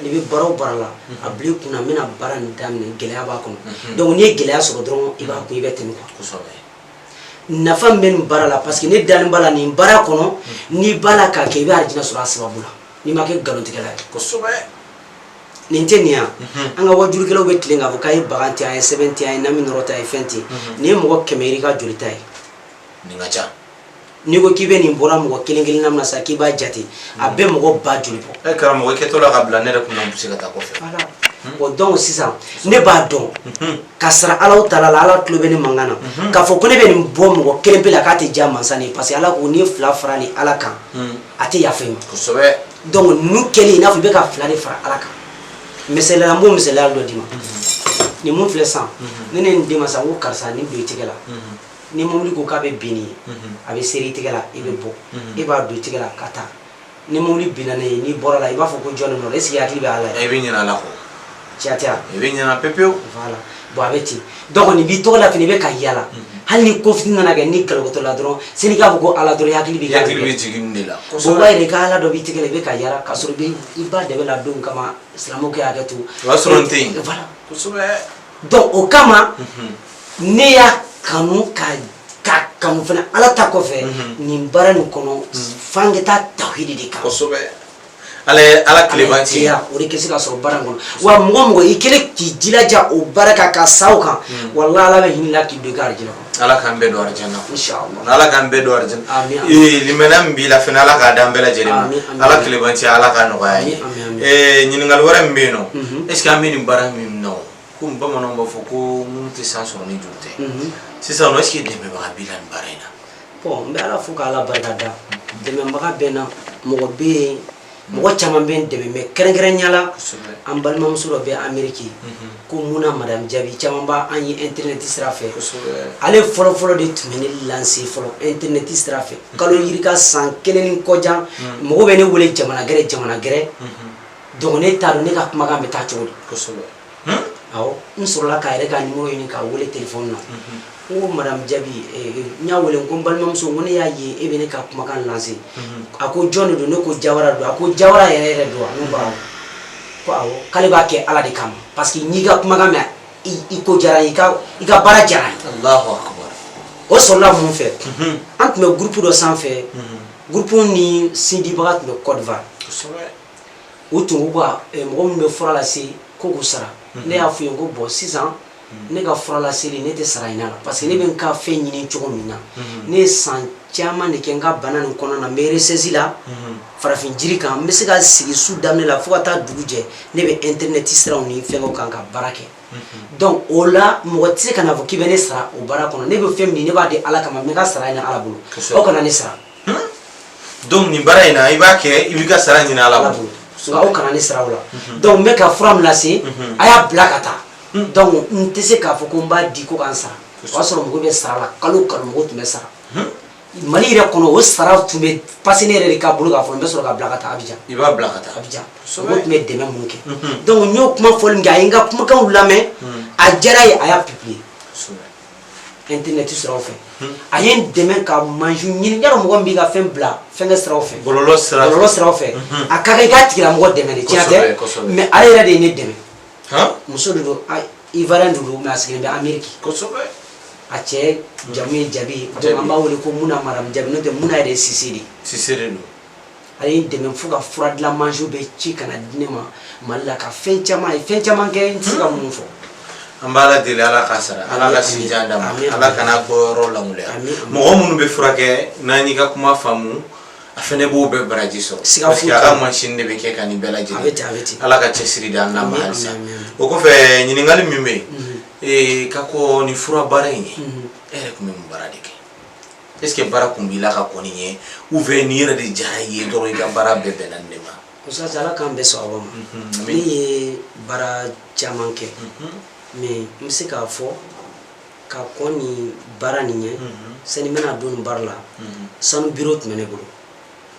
N'i bɛ baara o baara la, a bila i kunna n bɛna baara nin daminɛ, gɛlɛya b'a kɔnɔ. Donc n'i ye gɛlɛya sɔrɔ dɔrɔn, i b'a kun, i bɛ tɛmɛ quoi. Nafa min bɛ nin baara la, parce que ne dalen b'a la, nin baara kɔnɔ, n'i b'a la k'a kɛ, i bɛ arijinɛ sɔrɔ a sababu la, n'i ma kɛ nkalontigɛla ye. Nin tɛ nin yan, an ka wajurukɛlaw bɛ tilen k'a fɔ k'a ye bagan tɛ, a ye sɛbɛn tɛ, a ye nami nɔrɔ tɛ, a ye fɛn tɛ. Nin ye mɔgɔ 100 yirika joli ta ye. Nin ka ca. N'i ko k'i bɛ nin bɔra mɔgɔ kelen kelen na min na sisan k'i b'a jate, a bɛ mɔgɔ ba joli bɔ? E karamɔgɔ, i kɛtɔ la ka bila ne yɛrɛ kunna, bɛ se ka taa kɔfɛ. Voilà. Bon, donc sisan ne b'a dɔn ka sara Ala taala la, Ala tulo bɛ ne mankan na k'a fɔ ko ne bɛ nin bɔ mɔgɔ kelen pe la, k'a tɛ diya mansa ye, parce que Ala ko n'i ye fila fara ni Ala kan, a tɛ yafa i ma. Donc ninnu kɛli, i n'a fɔ i bɛ ka fila de fara Ala kan. Misaliya la, n b'o misaliya dɔ d'i ma. Nin mun filɛ sisan, ne ne nin den ma sisan ko karisa, nin don i tɛgɛ la. Ni mobili ko k'a bɛ bin nin ye, a bɛ seri i tɛgɛ la, i bɛ bɔ, e b'a don i tɛgɛ la ka taa. Ni mobili binna ne ye, n'i bɔra la, i b'a fɔ ko jɔn de nɔ? Est ce que i hakili bɛ Ala ye? I bɛ ɲinɛ Ala kɔ. Tiɲɛ tɛ wa? I bɛ ɲinɛ pewu pewu. Voilà. Bon, a bɛ ten. Donc nin b'i tɔgɔ la fɛnɛ, i bɛ ka yala. Hali ni ko fitinin nana kɛ ni galogotɔ la dɔrɔn, sani k'a fɔ ko Ala dɔrɔn, i hakili b'i I hakili bɛ jigin nin de la. Bon, o b'a yira i ka Ala dɔ b'i tɛgɛ la, i bɛ ka yala k'a sɔrɔ i bɛ i ba dɛbɛ la don kama, silamɛw kɛ hakɛ to. O y'a sɔrɔ n tɛ yen. Voilà. Donc o kama, ne y'a kanu ka kanu fana Ala ta kɔfɛ nin baara nin kɔnɔ, f'an ka taa tawhidi de kan. Kosɛbɛ. Ala ye Ala tileba tiɲɛ. O de kɛ se ka sɔrɔ baara in kɔnɔ. Wa mɔgɔ mɔgɔ i kɛlen k'i jilaja o baara kan ka sa o kan, walahi Ala bɛ hinɛ la k'i don i ka arijinɛ kɔnɔ. Ala k'an bɛɛ don arijinɛ. Inshallah. Ala k'an bɛɛ don arijinɛ. Amin. Ee, limaniya min b'i la fana, Ala k'a d'an bɛɛ lajɛlen ma. Amin, amin. Ala tilebantiya, Ala k'a nɔgɔya ye. Amin, amin, amin. Ee, ɲininkali wɛrɛ min bɛ yen nɔ, est ce que an bɛ nin baara min na o, komi bamananw b'a fɔ ko minnu tɛ san sɔrɔ ni juru tɛ. Sisan nɔ, est ce que dɛmɛbaga b'i la nin baara in na? Bon, n bɛ Ala fo k'Ala barika da. Dɛmɛbaga bɛ n na, mɔgɔ bɛ yen, mɔgɔ caman bɛ n dɛmɛ, mais kɛrɛnkɛrɛnnenya la, an balimamuso dɔ bɛ Amérique ko Muna madame Jabi, caman b'an ye internet sira fɛ. Ale fɔlɔfɔlɔ de tun bɛ ne lancer fɔlɔ internet sira fɛ. Kalo yirika san kelen ni kɔjan, mɔgɔ bɛ ne wele jamana gɛrɛ, jamana gɛrɛ. Donc ne t'a dɔn ne ka kumakan bɛ taa cogo di. Awɔ, n sɔrɔla k'a yɛrɛ ka numéro ɲini k'a wele téléphone na. N ko madame Jabi, n y'a wele, n ko n balimamuso, n ko ne y'a ye e bɛ ne ka kumakan lancer. A ko jɔn de don? Ne ko Jawara don. A ko Jawara yɛrɛ yɛrɛ don wa? Ne ko awɔ. Ko awɔ, k'ale b'a kɛ Ala de kama, parce que n y'i ka kumakan mɛn, i ko diyara n ye, i ka baara diyara n ye. Allahu akbar. O sɔrɔla mun fɛ? An tun bɛ groupe dɔ sanfɛ, groupe ni sindibaga tun bɛ Côte d'Ivoire. U tun ko ka mɔgɔ minnu bɛ fura lase ko k'u sara. Ne y'a f'u ye ko bon, sisan ne ka fura laseli, ne tɛ sara ɲini a la, parce que ne bɛ n ka fɛn ɲini cogo min na, ne ye san caman de kɛ n ka bana nin kɔnɔna na, n bɛ recherche la farafin jiri kan. N bɛ se ka sigi su daminɛ la fo ka taa dugu jɛ, ne bɛ internet siraw ni fɛngɛw kan ka baara kɛ. Donc o la, mɔgɔ tɛ se ka na fɔ k'i bɛ ne sara o baara kɔnɔ. Ne bɛ fɛn min, ne b'a di Ala kama, n bɛ n ka sara ɲini Ala bolo. Aw kana ne sara. Donc nin baara in na, i b'a kɛ, i b'i ka sara ɲini Ala Ala bolo. Bolo, nka aw kana ne sara o la. Donc n bɛ ka fura min lase, a y'a bila ka taa. Donc n tɛ se k'a fɔ ko n b'a di ko ka n sara. O y'a sɔrɔ mɔgɔ bɛ sara la, kalo o kalo mɔgɔ tun bɛ sara Mali yɛrɛ kɔnɔ. O sara tun bɛ passer ne yɛrɛ de ka bolo k'a fɔ n bɛ sɔrɔ ka bila ka taa Abidjan. I b'a bila ka taa. Abidjan. Mɔgɔ tun bɛ dɛmɛ mun kɛ. Donc n y'o kuma fɔli min kɛ, a ye n ka kumakanw lamɛn, a diyara ye, a y'a publier internet siraw fɛ. A ye n dɛmɛ ka mansin ɲini. Yarɔ, mɔgɔ min b'i ka fɛn bila fɛnkɛ siraw fɛ, bɔlɔlɔ sira. Bɔlɔlɔ siraw fɛ, a ka kan i k'a tigilamɔgɔ dɛmɛ de, tiɲɛ tɛ? Mais ale yɛrɛ de ye ne dɛmɛ. Muso de don, Ivoirien de don, mais a sigilen bɛ Amérique. A cɛ jamu ye Jabi, donc an b'a wele ko Muna, madame Jabi. N'o tɛ, Muna yɛrɛ ye Sise de ye. Sise de don. Ale ye n dɛmɛ fo ka fura dilan mansinw bɛ ci ka na di ne ma Mali la, ka fɛn caman, a ye fɛn caman kɛ, n tɛ se ka minnu fɔ. An b'a la deli, Ala ka sara, Ala ka sinjan d'a ma, Ala kana bɔ yɔrɔ langoya. Mɔgɔ minnu bɛ furakɛ, n'an y'i ka kuma faamu, a fɛnɛ b'o bɛɛ baraji sɔrɔ. Siga parce que foyi a t'a ka la. mansin de bɛ kɛ ka nin bɛɛ A bɛ lajɛlen. ten, a bɛ ten. Ala ka cɛsiri di an n'a ma halisa. Amin, amin. O kɔfɛ, ɲininkali min bɛ yen, ka kɔ nin fura baara in ye, e yɛrɛ tun bɛ mun baara de kɛ? Est ce que baara kun b'i la ka kɔn nin ɲɛ, ou bien nin yɛrɛ de diyara i ye dɔrɔn, i ka baara bɛɛ bɛnna nin de ma? Ustaz, Ala k'an bɛɛ sɔn aw ma. Ne ye baara caman kɛ, mais n bɛ se k'a fɔ ka kɔn nin baara nin ɲɛ, sani n bɛna don nin baara la, sanu bureau tun bɛ ne bolo.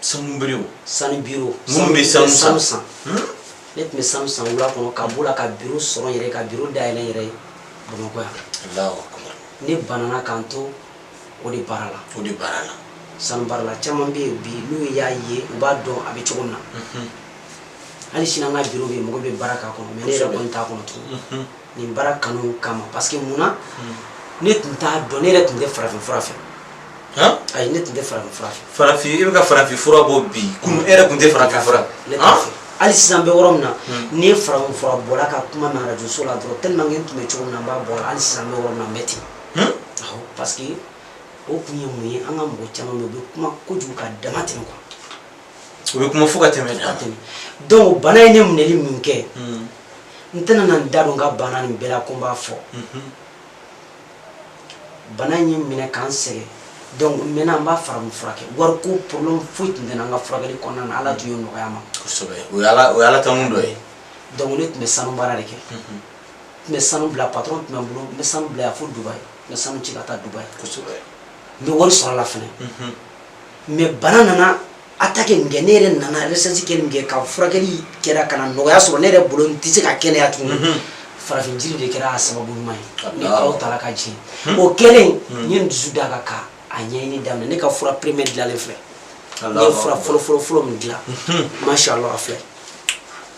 Sanu bureau? Sanu bureau. Minnu bɛ sanu san. Sanu san. Ne tun bɛ sanu san wula kɔnɔ ka b'o la ka bureau sɔrɔ n yɛrɛ ye, ka bureau dayɛlɛ n yɛrɛ ye Bamakɔ yan. Allahu akbar. Ne banana k'an to o de baara la. O de baara la. Sanu baara la caman bɛ yen bi, n'u y'a ye, u b'a dɔn a bɛ cogo min na. Hali sini an ka bureau bɛ yen, mɔgɔ bɛ baara k'a kɔnɔ, mais ne yɛrɛ kɔni t'a kɔnɔ tugun, nin baara kanu kama. Parce que munna? Ne tun t'a dɔn, ne yɛrɛ tun tɛ farafin fura fɛ. Ayi, ne tun tɛ farafin fura fɛ. Farafin, i bɛ ka farafin fura bɔ bi, kunun e yɛrɛ tun tɛ farafin fura. Ne t'a fɛ. Hali sisan n bɛ yɔrɔ min na, n'i ye farafin fura bɔla ka kuma mɛn arajo so la dɔrɔn, tellement que n tun bɛ cogo min na, n b'a bɔ a la. Hali sisan n bɛ yɔrɔ min na, n bɛ ten. Awɔ, parce que o kun ye mun ye? An ka mɔgɔ caman bɛ yen, u bɛ kuma kojugu ka dama tɛmɛ quoi. U bɛ kuma fo ka tɛmɛ ka dan. Tɛmɛ. Donc bana ye ne minɛli min kɛ, n tɛna na n da don n ka bana nin bɛɛ la ko n b'a fɔ. Bana in ye n minɛ k'an sɛgɛn. Donc n mɛnna, n b'a farafin fura kɛ. Wariko problème foyi tun tɛ n na n ka furakɛli kɔnɔna na, Ala tun y'o nɔgɔya n ma. Kosɛbɛ, o ye Ala tanu dɔ ye. Donc ne tun bɛ sanu baara de kɛ. N tun bɛ sanu bila, patron tun bɛ n bolo, n bɛ sanu bila yan fo Dubayi, n bɛ sanu ci ka taa Dubayi. N bɛ wari sɔrɔ a la fɛnɛ. Mais bana nana attaqué min kɛ, ne yɛrɛ nana recherche kɛli min kɛ, ka furakɛli kɛra ka na nɔgɔya sɔrɔ ne yɛrɛ bolo, n tɛ se ka kɛnɛya tuguni. Farafin jiri de kɛra a sababu ɲuman ye ni Alahu taala ka diɲɛ. O kɛlen, n ye n dusu da kan ka a ɲɛɲini daminɛ. Ne ka fura premier dilanlen filɛ. Ne ye fura fɔlɔ fɔlɔ fɔlɔ min dilan, masha Allah, a filɛ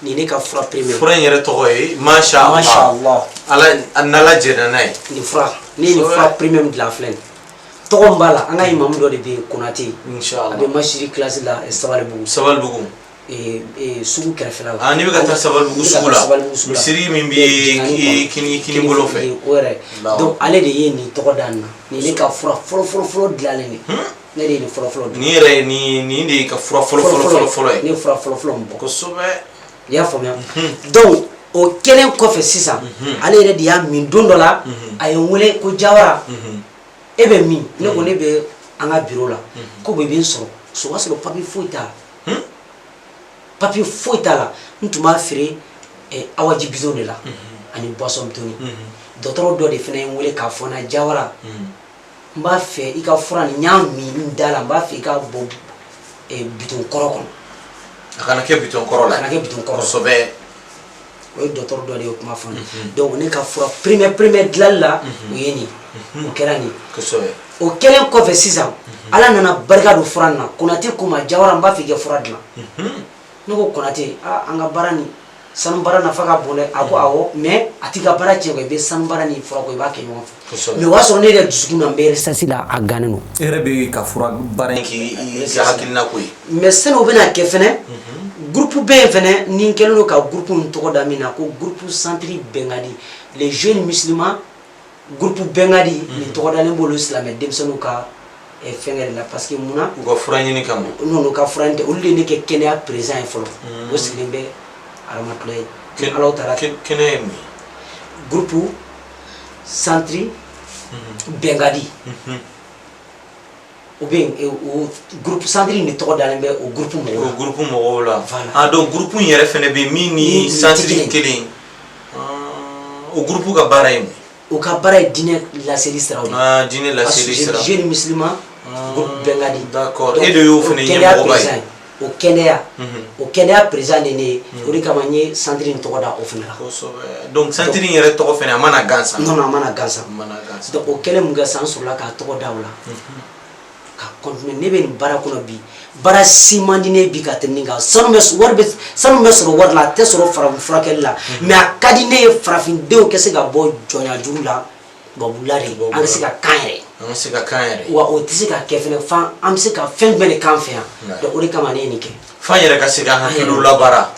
nin, ne ka fura premier. Fura in yɛrɛ tɔgɔ ye masha Allah? Masha Allah. Ala n'Ala jɛnna n'a ye. Nin fura, ne ye nin fura premier min dilan, a filɛ nin. Tɔgɔ min b'a la, an ka imamu dɔ de bɛ yen, Konate. Inshallah. A bɛ masjid classe la, Sabalibugu. Sabalibugu. Sugu kɛrɛfɛla la. Ah, n'i bɛ ka taa Sabalibugu N'i bɛ ka sugu taa la. Sabalibugu sugu la. Misiri min bɛ kini bolo fɛ. O yɛrɛ. Allahu. Donc ale de ye nin tɔgɔ da nin na. Nin ne ka fura fɔlɔ fɔlɔ fɔlɔ dilanlen de, ne de ye nin fɔlɔ fɔlɔ dilan. Nin yɛrɛ ye nin de ye ka fura fɔlɔ fɔlɔ fɔlɔ fɔlɔ ye. Ne ye fura fɔlɔ fɔlɔ min bɔ. I y'a faamuya? Donc o kɛlen kɔfɛ sisan, ale yɛrɛ de y'a min don dɔ la, a ye n wele ko Jawara, e bɛ min? Ne ko ne bɛ an ka bureau la. Ko bon, i bɛ n sɔrɔ so. O b'a sɔrɔ papier foyi t'a la, papier foyi t'a la. N tun b'a feere awaji bidon de la ani boisson bidon. Dɔgɔtɔrɔ dɔ de fana ye n wele k'a fɔ n na: Jawara, n b'a fɛ i ka fura nin, n y'a min n da la, n b'a fɛ i ka bɔ bidon kɔrɔ kɔnɔ. A kana kɛ bidon kɔrɔ la. A kana kɛ bidon kɔrɔ. O ye dɔgɔtɔrɔ dɔ de ye o kuma fɔ ne. Donc ne ka fura premier dilanli la, o ye nin, o kɛra nin. O kɛlen kɔfɛ sisan, Ala nana barika don fura nin na. Konate ko ma: "Jawara, n b'a fɛ i ka fura dilan." Ne ko: "Konate, aa, an ka baara nin, sanu baara nafa ka bon dɛ." A ko: "Awɔ, mais a t'i ka baara tiɲɛ quoi, i bɛ sanu baara ni fura ko, i b'a kɛ ɲɔgɔn fɛ." Mais o y'a sɔrɔ ne yɛrɛ dusukun na, n bɛ recherche la, a gannen don. E yɛrɛ bɛ ka fura baara in k'i ka hakilina ko ye. Mais sani o bɛna kɛ fɛnɛ, groupe bɛ yen fɛnɛ ni n kɛlen don ka groupe in tɔgɔ da min na ko groupe centre Bɛnkadi, les jeunes musulmans, groupe Bɛnkadi nin tɔgɔ dalen b'olu silamɛ denmisɛnninw ka fɛnkɛ de la, parce que munna? U ka fura ɲini kama. Non, u ka fura ɲini tɛ, olu de ye ne kɛ kɛnɛya président ye fɔlɔ. O sigilen bɛ Aramatulaye ni Ala taara. Kɛnɛya ye mun ye? Groupe centre Bɛnkadi, o bɛ yen, o groupe centre nin tɔgɔ dalen bɛ o groupe mɔgɔw la. O groupe mɔgɔw la. Voilà. Ah, donc groupe in yɛrɛ fɛnɛ bɛ yen min ni centre kelen. O groupe ka baara ye mun ye? O ka baara ye diinɛ laseli siraw de ye. Ah, diinɛ laseli sira. Jeune musulman, groupe Bɛnkadi. D'accord, e de y'o fɛnɛ ɲɛmɔgɔba ye. O kɛnɛya président de ne ye, o de kama n ye centre in tɔgɔ da o fɛnɛ la. Kosɛbɛ. Donc centre in yɛrɛ tɔgɔ fɛnɛ, a ma na gansan. Non, a ma na gansan. A ma na gansan. Donc o kɛlen mun kɛ sisan, an sɔrɔla k'a tɔgɔ da o la ka continuer. Ne bɛ nin baara kɔnɔ bi, baara si man di ne bi ka tɛmɛ nin kan. Sanu bɛ wari bɛ sanu bɛ sɔrɔ wari la, a tɛ sɔrɔ farafin furakɛli la, mais a ka di ne ye farafindenw ka se ka bɔ jɔnya juru la, tubabula de, an ka se ka kan yɛrɛ. An ka se ka kan yɛrɛ. Wa o tɛ se ka kɛ fɛnɛ fan an bɛ se ka fɛn jumɛn de k'an fɛ yan? Donc o de kama ne ye nin kɛ. F'an yɛrɛ ka se k'an hakiliw labaara.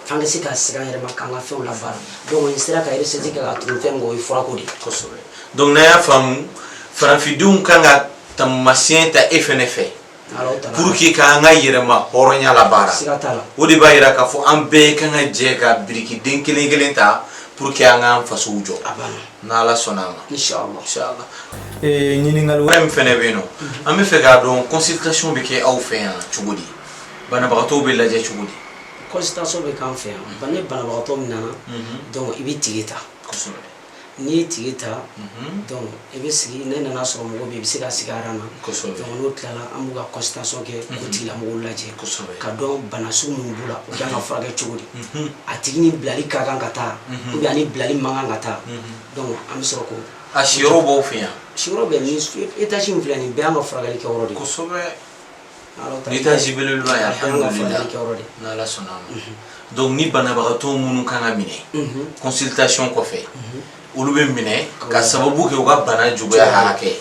F'an ka se ka segin an yɛrɛ ma k'an ka fɛnw labaara. Donc n sera ka recherche kɛ ka tugu fɛn min kɔ, o ye furako de ye. Kosɛbɛ. Donc n'an y'a faamu, farafindenw kan ka taamasiyɛn ta e fɛnɛ fɛ pour que k'an ka yɛrɛma hɔrɔnya labaara. Siga t'a la. O de b'a yira k'a fɔ an bɛɛ kan ka jɛ ka birikiden kelen kelen ta pour que an k'an fasow jɔ. A banna. N'Ala sɔnna a ma. Inshallah. Inshallah. Ɲininkali wɛrɛ min fɛnɛ bɛ yen nɔ, an bɛ fɛ k'a dɔn, consultation bɛ kɛ aw fɛ yan cogo di? Banabagatɔw bɛ lajɛ cogo di? Consultation bɛ k'an fɛ yan. Ni banabagatɔ min nana, donc i bɛ ticket ta. N'i ye ticket ta, donc i bɛ sigi. Ne nana sɔrɔ mɔgɔ bɛ yen, i bɛ se ka sigi rang na. Donc n'o tilala, an b'u ka consultation kɛ, k'o tigilamɔgɔw lajɛ ka dɔn bana sugu minnu b'u la, o kan ka furakɛ cogo di, a tigi ni bilali ka kan ka taa ou bien ani bilali man kan ka taa. Donc an bɛ sɔrɔ k'o A siyɔrɔ b'aw fɛ yan? Siyɔrɔ bɛ ni étage min filɛ nin bɛɛ y'an ka furakɛli kɛyɔrɔ de ye. Ni étage belebeleba ye. A bɛɛ y'an ka alhamdulillah. furakɛli kɛyɔrɔ de ye. N'Ala sɔnna a ma. Donc ni banabagatɔ minnu kan ka minɛ consultation kɔfɛ, olu bɛ minɛ ka sababu kɛ u ka bana juguya hakɛ.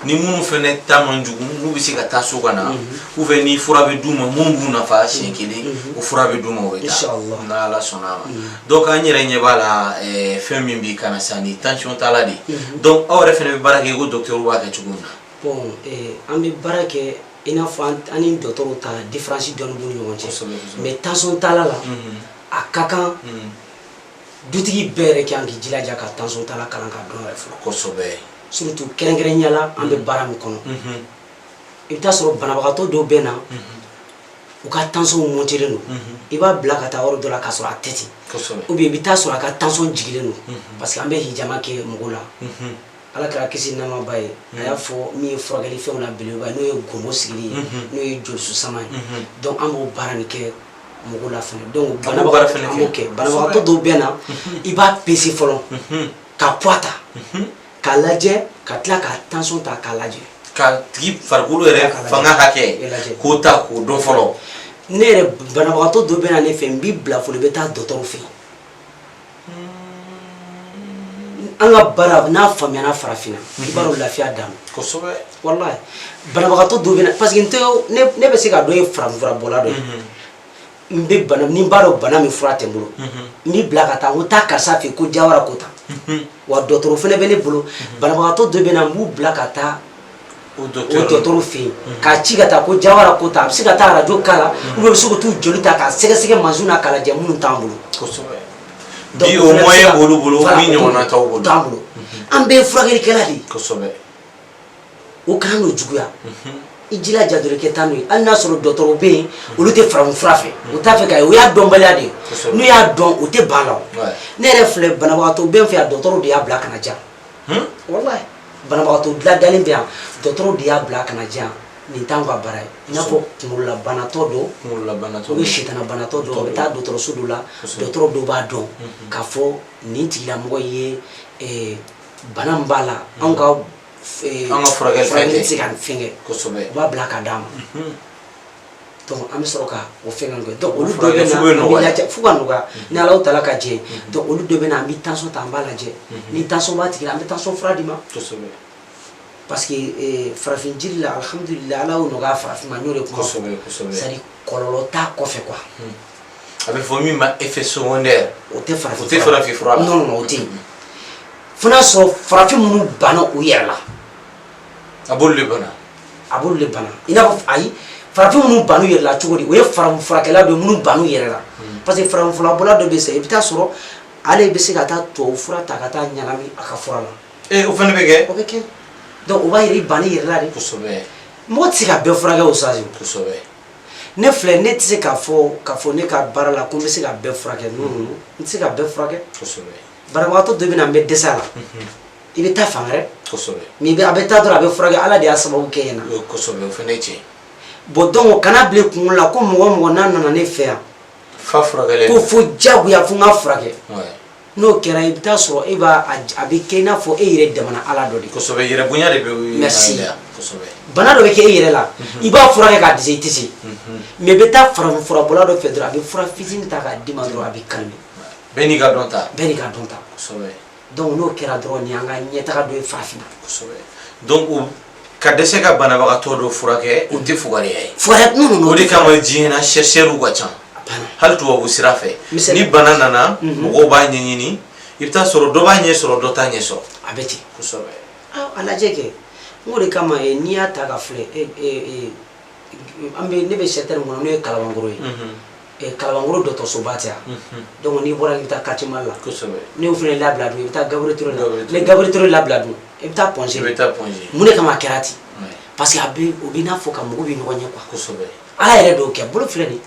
Ni minnu fɛnɛ ta man jugu, n'u bɛ se ka taa so ka na, ou bien ni fura bɛ d'u ma mun b'u nafa siɲɛ kelen, o fura bɛ d'u ma, o bɛ taa. Inshallah. N'Ala sɔnna a ma. Donc an yɛrɛ ɲɛ b'a la, fɛn min b'i kana sisan, ni tension t'a la de. Donc aw yɛrɛ fɛnɛ bɛ baara kɛ i ko docteur b'a kɛ cogo min na? Bon, an bɛ baara kɛ i n'a fɔ an ni dɔgɔtɔrɔw ta différence dɔɔni b'u ni ɲɔgɔn cɛ. Kosɛbɛ. Mais tension tala la, a ka kan dutigi bɛɛ yɛrɛ kan k'i jilaja ka tension tala kalan ka dɔn yɛrɛ fɔlɔ. Surtout kɛrɛnkɛrɛnnenya la, an bɛ baara min kɔnɔ, i bɛ taa sɔrɔ banabagatɔ dɔw bɛ na, u ka tension montelen don, i b'a bila ka taa yɔrɔ dɔ la k'a sɔrɔ a tɛ ten. Ou bien i bɛ taa sɔrɔ a ka tension jigilen don, parce que an bɛ hijama kɛ mɔgɔw la. Ala kɛra kisi nɛɛma ba ye, a y'a fɔ min ye furakɛli fɛnw la belebeleba ye, n'o ye gombo sigili ye, n'o ye jolisu sama ye. Donc an b'o baara nin kɛ mɔgɔw la fɛnɛ. Donc A b'o baara fɛnɛ an b'o kɛ. kɛ. Banabagatɔ dɔw bɛ na, i b'a pese fɔlɔ ka poids ta k'a lajɛ, ka tila ka tension ta k'a lajɛ. Ka tigi farikolo yɛrɛ K'a lajɛ. fanga hakɛ Lajɛ. k'o ta k'o dɔn fɔlɔ. Ne yɛrɛ, banabagatɔ dɔ bɛ na ne fɛ, n b'i bila fɔlɔ, i bɛ taa dɔgɔtɔrɔ fɛ yen. An ka baara n'a faamuyana farafinna, i b'a dɔn lafiya dan. Walahi, banabagatɔ dɔw bɛ na, parce que n tɛ ne bɛ se k'a dɔn e ye farafin fura bɔla dɔ ye. N bɛ bana ni n b'a dɔn bana min fura tɛ n bolo, n b'i bila ka taa, n ko taa karisa fɛ yen ko Jawara ko tan. Wa dɔgɔtɔrɔ fana bɛ ne bolo. Banabagatɔ dɔ bɛ na, n b'u bila ka taa o o docteur dɔgɔtɔrɔ fɛ yen k'a ci ka taa ko Jawara ko tan. A bɛ se ka taa arajo k'a la, ou bien a bɛ se ka t'u joli ta k'a sɛgɛsɛgɛ mansin na k'a lajɛ minnu t'an bolo. Donc, Bi o o fana bɛ se moyen ka- b'olu bolo. Voilà, min ɲɔgɔnna t'aw bolo. T'an bolo. An bɛɛ ye furakɛlikɛla de ye. O kana n'o juguya, i jilaja dɔrɔn i kɛ taa n'o ye. Hali n'a sɔrɔ dɔgɔtɔrɔ bɛ yen, olu tɛ farafin fura fɛ, u t'a fɛ k'a ye, o y'a dɔnbaliya de ye. N'u y'a dɔn, o tɛ ban la o. Ne yɛrɛ filɛ, banabagatɔ bɛ n fɛ yan, dɔgɔtɔrɔw de y'a bila ka na diyan. Walahi, banabagatɔ dilan dalen bɛ yan, dɔgɔtɔrɔw de y'a bila ka na diyan. Nin t'anw ka baara ye. I n'a fɔ kunkololabanatɔ dɔ, Kunkololabanatɔ ou bien sitanabanatɔ dɔ, a bɛ taa dɔgɔtɔrɔso dɔ la, dɔgɔtɔrɔ dɔ b'a dɔn k'a fɔ nin tigilamɔgɔ ye bana min b'a la, anw ka An ka furakɛli fɛn tɛ se ka nin fɛn kɛ. U b'a bila ka d'a ma. Donc an bɛ sɔrɔ ka o fɛn kɛ. Donc olu dɔ bɛ na, an bɛ lajɛ fo ka nɔgɔya ni Alahu taala ka jɛ. Donc olu dɔ bɛ na, an bɛ tension ta, an b'a lajɛ. Ni tension b'a tigi la, an bɛ tension fura d'i ma. Parce que farafin jiri la, alhamdulillah, Ala y'o nɔgɔya farafin ma. N y'o de kuma fɔ. C'est à dire kɔlɔlɔ t'a kɔfɛ quoi. A bɛ fɔ min ma effet secondaire. O tɛ farafin. O tɛ farafin fura la. Non, non, o tɛ yen. Fo n'a sɔrɔ farafin minnu banna u yɛrɛ la. A b'olu de bana. A b'olu de bana. I n'a fɔ ayi, farafin minnu bann'u yɛrɛ la cogo di? O ye farafin furakɛla dɔ ye minnu bann'u yɛrɛ la. Parce que farafin furabɔla dɔ bɛ yen, i bɛ taa sɔrɔ ale bɛ se ka taa tubabu fura ta ka taa ɲagami a ka fura la. Ee, o fana bɛ kɛ. O bɛ kɛ. Donc o b'a yira i banni yɛrɛ la de. Mɔgɔ tɛ se ka bɛɛ furakɛ o sa. Ne filɛ, ne tɛ se k'a fɔ ne ka baara la ko n bɛ se ka bɛɛ furakɛ. Non, non, n tɛ se ka bɛɛ furakɛ. Banabagatɔ dɔ bɛ na, n bɛ dɛsɛ a la, i bɛ taa fan wɛrɛ. Mais a bɛ taa dɔrɔn, a bɛ furakɛ, Ala de y'a sababu kɛ ɲɛna. Kosɛbɛ, o fana ye tiɲɛ. Bon, donc kana bila i kunkolo la ko mɔgɔ o mɔgɔ n'a nana ne fɛ yan fa furakɛlen ko fo diyagoya fo n ka furakɛ. N'o kɛra, i bɛ taa sɔrɔ e b'a a bɛ kɛ i n'a fɔ e yɛrɛ damana Ala dɔ de. Kosɛbɛ, yɛrɛ bonya de bɛ. Merci. Bana dɔ bɛ kɛ e yɛrɛ la, i b'a furakɛ k'a dɛsɛ, i tɛ se. Mais i bɛ taa farafin furabɔla dɔ fɛ dɔrɔn, a bɛ fura fitinin ta k'a d'i ma dɔrɔn, a bɛ calmer. Bɛɛ n'i ka dɔn ta. Bɛɛ n'i ka dɔn ta. Donc n'o kɛra dɔrɔn, nin y'an ka ɲɛtaga dɔ ye farafinna. Kosɛbɛ. Donc ka dɛsɛ ka banabagatɔ dɔ furakɛ, o tɛ fugariya ye. Fugariya, non, non. O de kama diɲɛ na chercheurs ka ca, hali tubabu sira fɛ. Ni bana nana, mɔgɔw b'a ɲɛɲini, i bɛ taa sɔrɔ dɔ b'a ɲɛ sɔrɔ, dɔ t'a ɲɛ sɔrɔ. A bɛ ten. A lajɛ kɛ, n k'o de kama n'i y'a ta ka filɛ, an bɛ ne bɛ secteur min kɔnɔ, n'o ye Kalabankɔrɔ ye, Kalabankɔrɔ dɔgɔtɔrɔsoba tɛ yan. Donc n'i bɔra, i bɛ taa quartier Mali la. N'i y'o fana labila dun, i bɛ taa Gabriel Touré la. Ni Gabriel Touré labila dun, i bɛ taa Point G. I bɛ taa Point G. Mun de kama a kɛra ten? Parce que a bɛ o bɛ n'a fɔ ka mɔgɔw bɛ ɲɔgɔn ɲɛ quoi. Ala yɛrɛ dɔw kɛ bolo filɛ nin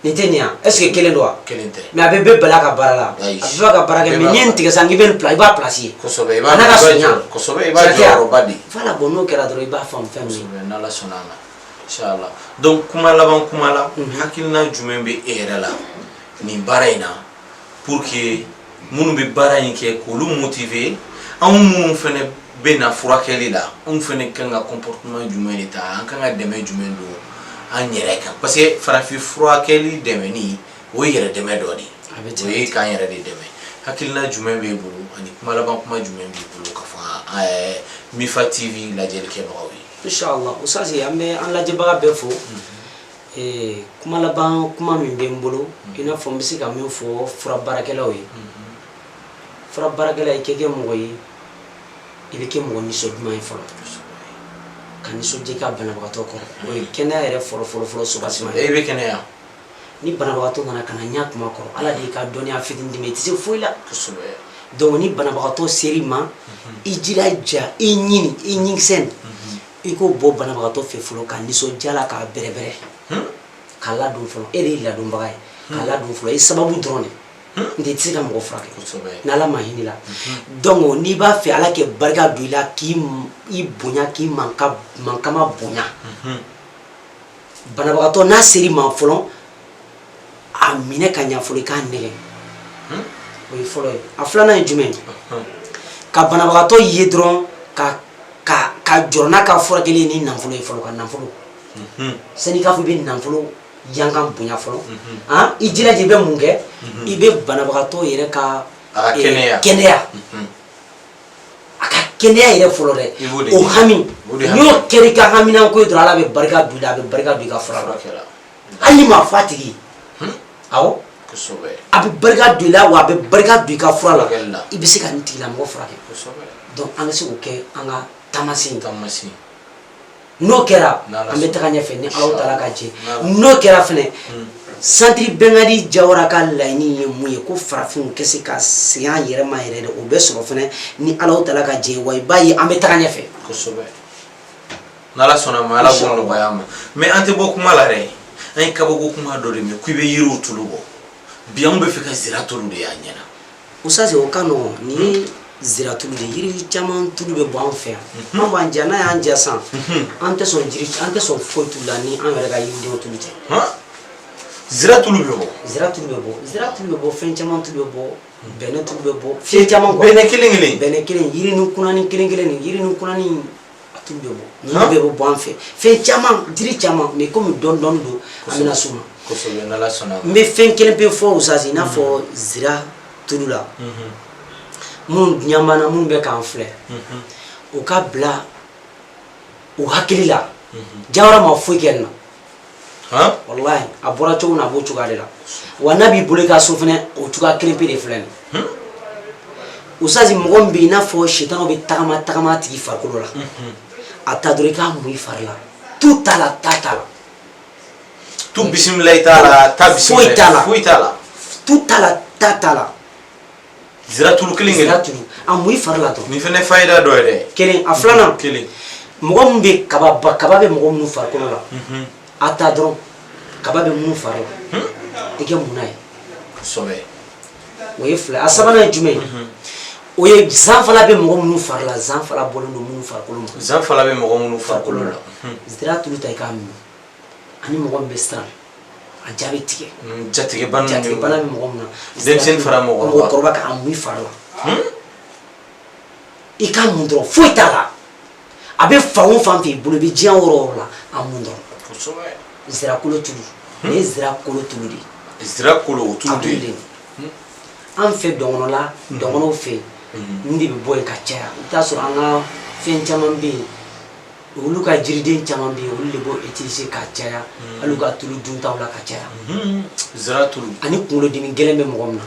nin tɛ nin yan, est ce que kelen don wa? Kelen tɛ. Mais a bɛ bɛɛ bala ka baara la, a bɛɛ b'a ka baara kɛ. Mais n'i ye nin tigɛ sisan k'i bɛ nin bila, i b'a place ye. Kosɛbɛ, i b'a n'a ka surunya. Kosɛbɛ, i b'a jɔyɔrɔba de. Voilà, bon, n'o kɛra dɔrɔn, i b'a faamu fɛn min ye. Kosɛbɛ, n'Ala sɔnna a ma, inshallah. Donc kuma laban kuma la, hakilina jumɛn bɛ e yɛrɛ la nin baara in na, pour que minnu bɛ baara in kɛ k'olu motiver, anw minnu fɛnɛ bɛ na furakɛli la, anw fɛnɛ kan ka comportement jumɛn de ta, an kan ka dɛmɛ jumɛn don an yɛrɛ kan? Parce que farafin furakɛli dɛmɛni, o ye yɛrɛ dɛmɛ dɔ de ye, o ye k'an yɛrɛ de dɛmɛ. Hakilina jumɛn b'e bolo ani kuma laban kuma jumɛn b'i bolo ka fɔ Mifa TV lajɛlikɛbagaw ye? Inshallah, Ustazi, an bɛ an lajɛbaga bɛɛ fo. Kuma laban kuma min bɛ n bolo, i n'a fɔ n bɛ se ka min fɔ fura baarakɛlaw ye, fura baarakɛla, i kɛ kɛ mɔgɔ ye, i bɛ kɛ mɔgɔ nisɔn duman ye fɔlɔ, ka nisɔndiya i ka banabagatɔ kɔrɔ. O ye kɛnɛya yɛrɛ fɔlɔ fɔlɔ fɔlɔ soubassement ye. E bɛ kɛnɛya. Ni banabagatɔ nana ka na ɲɛ kuma kɔrɔ, Ala de y'i ka dɔnniya fitinin d'i ma, i tɛ se foyi la. Donc ni banabagatɔ ser'i ma, i jilaja i ɲini i ɲinkisɛ, i k'o bɔ banabagatɔ fɛ fɔlɔ, ka nisɔndiya la, k'a bɛrɛbɛrɛ, k'a ladon fɔlɔ. E de ye ladonbaga ye, k'a ladon fɔlɔ, i sababu dɔrɔn de n tɛ, i tɛ se ka mɔgɔ furakɛ n'Ala ma hinɛ la. Donc n'i b'a fɛ Ala kɛ barika don i la, k'i i bonya, k'i mankama bonya, banabagatɔ n'a ser'i ma fɔlɔ, a minɛ ka ɲa fɔlɔ, i k'a nɛgɛ. O ye fɔlɔ ye. A filanan ye jumɛn ye? Ka banabagatɔ ye dɔrɔn ka jɔrɔ n'a ka furakɛli ni nafolo ye fɔlɔ, ka nafolo sani k'a fɔ i bɛ nafolo yankan bonya fɔlɔ. Han, i jilaja, i bɛ mun kɛ? I bɛ banabagatɔ yɛrɛ ka A ka kɛnɛya. Kɛnɛya, a ka kɛnɛya yɛrɛ fɔlɔ dɛ. I b'o de O ɲini. hami O de hami. n'o kɛra i ka haminanko ye dɔrɔn, Ala bɛ barika don i la, a bɛ barika don i ka fura la. Furakɛla. Hali ni m'a fɔ a tigi ye, awɔ. A bɛ barika don i la, wa a bɛ barika don i ka fura la. Furakɛli la. I bɛ se ka nin tigilamɔgɔ furakɛ. Donc an bɛ se k'o kɛ an ka taamasiyɛn ye. Taamasiyɛn. N'o kɛra, N'Ala an bɛ sɔnna. taga ɲɛfɛ ni Alahu taala ka jɛ. N'Ala N'o kɛra fɛnɛ, centre Bɛnkadi Jawara ka laɲini ye mun ye? Ko farafinw kɛ se ka segin an yɛrɛ ma yɛrɛ de, o bɛ sɔrɔ fɛnɛ ni Alahu taala ka jɛ, wa i b'a ye an bɛ taga ɲɛfɛ. Kosɛbɛ, n'Ala sɔnna ma, Ala b'o Inshallah. nɔgɔya an ma. Mais an tɛ bɔ kuma la dɛ, an ye kabako kuma dɔ de mɛn k'i bɛ yiriw tulu bɔ. Bi anw bɛ fɛ ka zira tulu de y'an ɲɛna. Ustazi, o ka nɔgɔn. Nin ye Ziratulu de, yiri caman tulu bɛ bɔ an fɛ yan. An b'an ja, n'a y'an ja san, an tɛ sɔn jiri, an tɛ sɔn foyi tulu la ni an yɛrɛ ka yiridenw tulu tɛ. Zira tulu bɛ bɔ? Zira tulu bɛ bɔ, zira tulu bɛ bɔ, fɛn caman tulu bɛ bɔ, bɛnɛ tulu bɛ bɔ, fɛn caman quoi. Bɛnɛ kelen kelen? Bɛnɛ kelen, yirini kunani kelen kelen nin, yirini kunani a tulu bɛ bɔ. Ninnu bɛɛ bɛ bɔ an fɛ, fɛn caman, jiri caman, mais komi dɔɔni dɔɔni don, an bɛna s'u ma. Kosɛbɛ, n'Ala sɔnna. N bɛ fɛn kelen pe fɔ Usasi, i n'a fɔ zira tulu la, minnu ɲɛ b'an na, minnu bɛ k'an filɛ, u ka bila u hakili la, Jawara ma foyi kɛ nin na. Walahi, a bɔra cogo min na, a b'o cogoya de la. Wa n'a b'i bolo i ka so fɛnɛ, o cogoya kelen pe de filɛ nin. Usasi, mɔgɔ min bɛ yen, i n'a fɔ sitanaw bɛ tagama tagama a tigi farikolo la, a ta dɔrɔn i k'a mun i fari la, tu t'a la, ta t'a la. Tu bisimilayi t'a la, ta bisimilayi foyi t'a la. Foyi t'a la. Tu t'a la, ta t'a la. Zira tulu kelen kelen. Zira tulu, a mun i fari la dɔrɔn. Nin fɛnɛ fayida dɔ ye dɛ. Kelen, a filanan. Kelen. Mɔgɔ min bɛ kaba ba, kaba bɛ mɔgɔ minnu farikolo la, a ta dɔrɔn, kaba bɛ minnu fari la, i kɛ mun n'a ye. Kosɛbɛ. O ye fila. A sabanan ye jumɛn ye? O ye zanfala bɛ mɔgɔ minnu fari la, zanfala bɔlen don minnu farikolo ma. Zanfala bɛ mɔgɔ minnu farikolo la. Zira tulu ta i k'a min, ani mɔgɔ min bɛ siran, a ja bɛ tigɛ. Jatigɛbana. Jatigɛbana bɛ mɔgɔ min na. Denmisɛnnin fara mɔgɔkɔrɔba. Mɔgɔkɔrɔba k'a mun i fari la. I k'a mun dɔrɔn, foyi t'a la. A bɛ fan o fan fɛ i bolo, i bɛ diɲɛ yɔrɔ o yɔrɔ la, a mun dɔrɔn. Kosɛbɛ. Zira kolo tulu. Nin ye zira kolo tulu de ye. Zira kolo o tulu de ye. An fɛ dɔngɔnɔla, dɔngɔnɔw fɛ yen, nin de bɛ bɔ yen ka caya. I bɛ taa sɔrɔ an ka fɛn caman bɛ yen, olu ka jiriden caman bɛ yen, olu de b'o utiliser ka caya, hali u ka tulu duntaw la ka caya. Zira tulu. Ani kunkolodimi gɛlɛn bɛ mɔgɔ min na.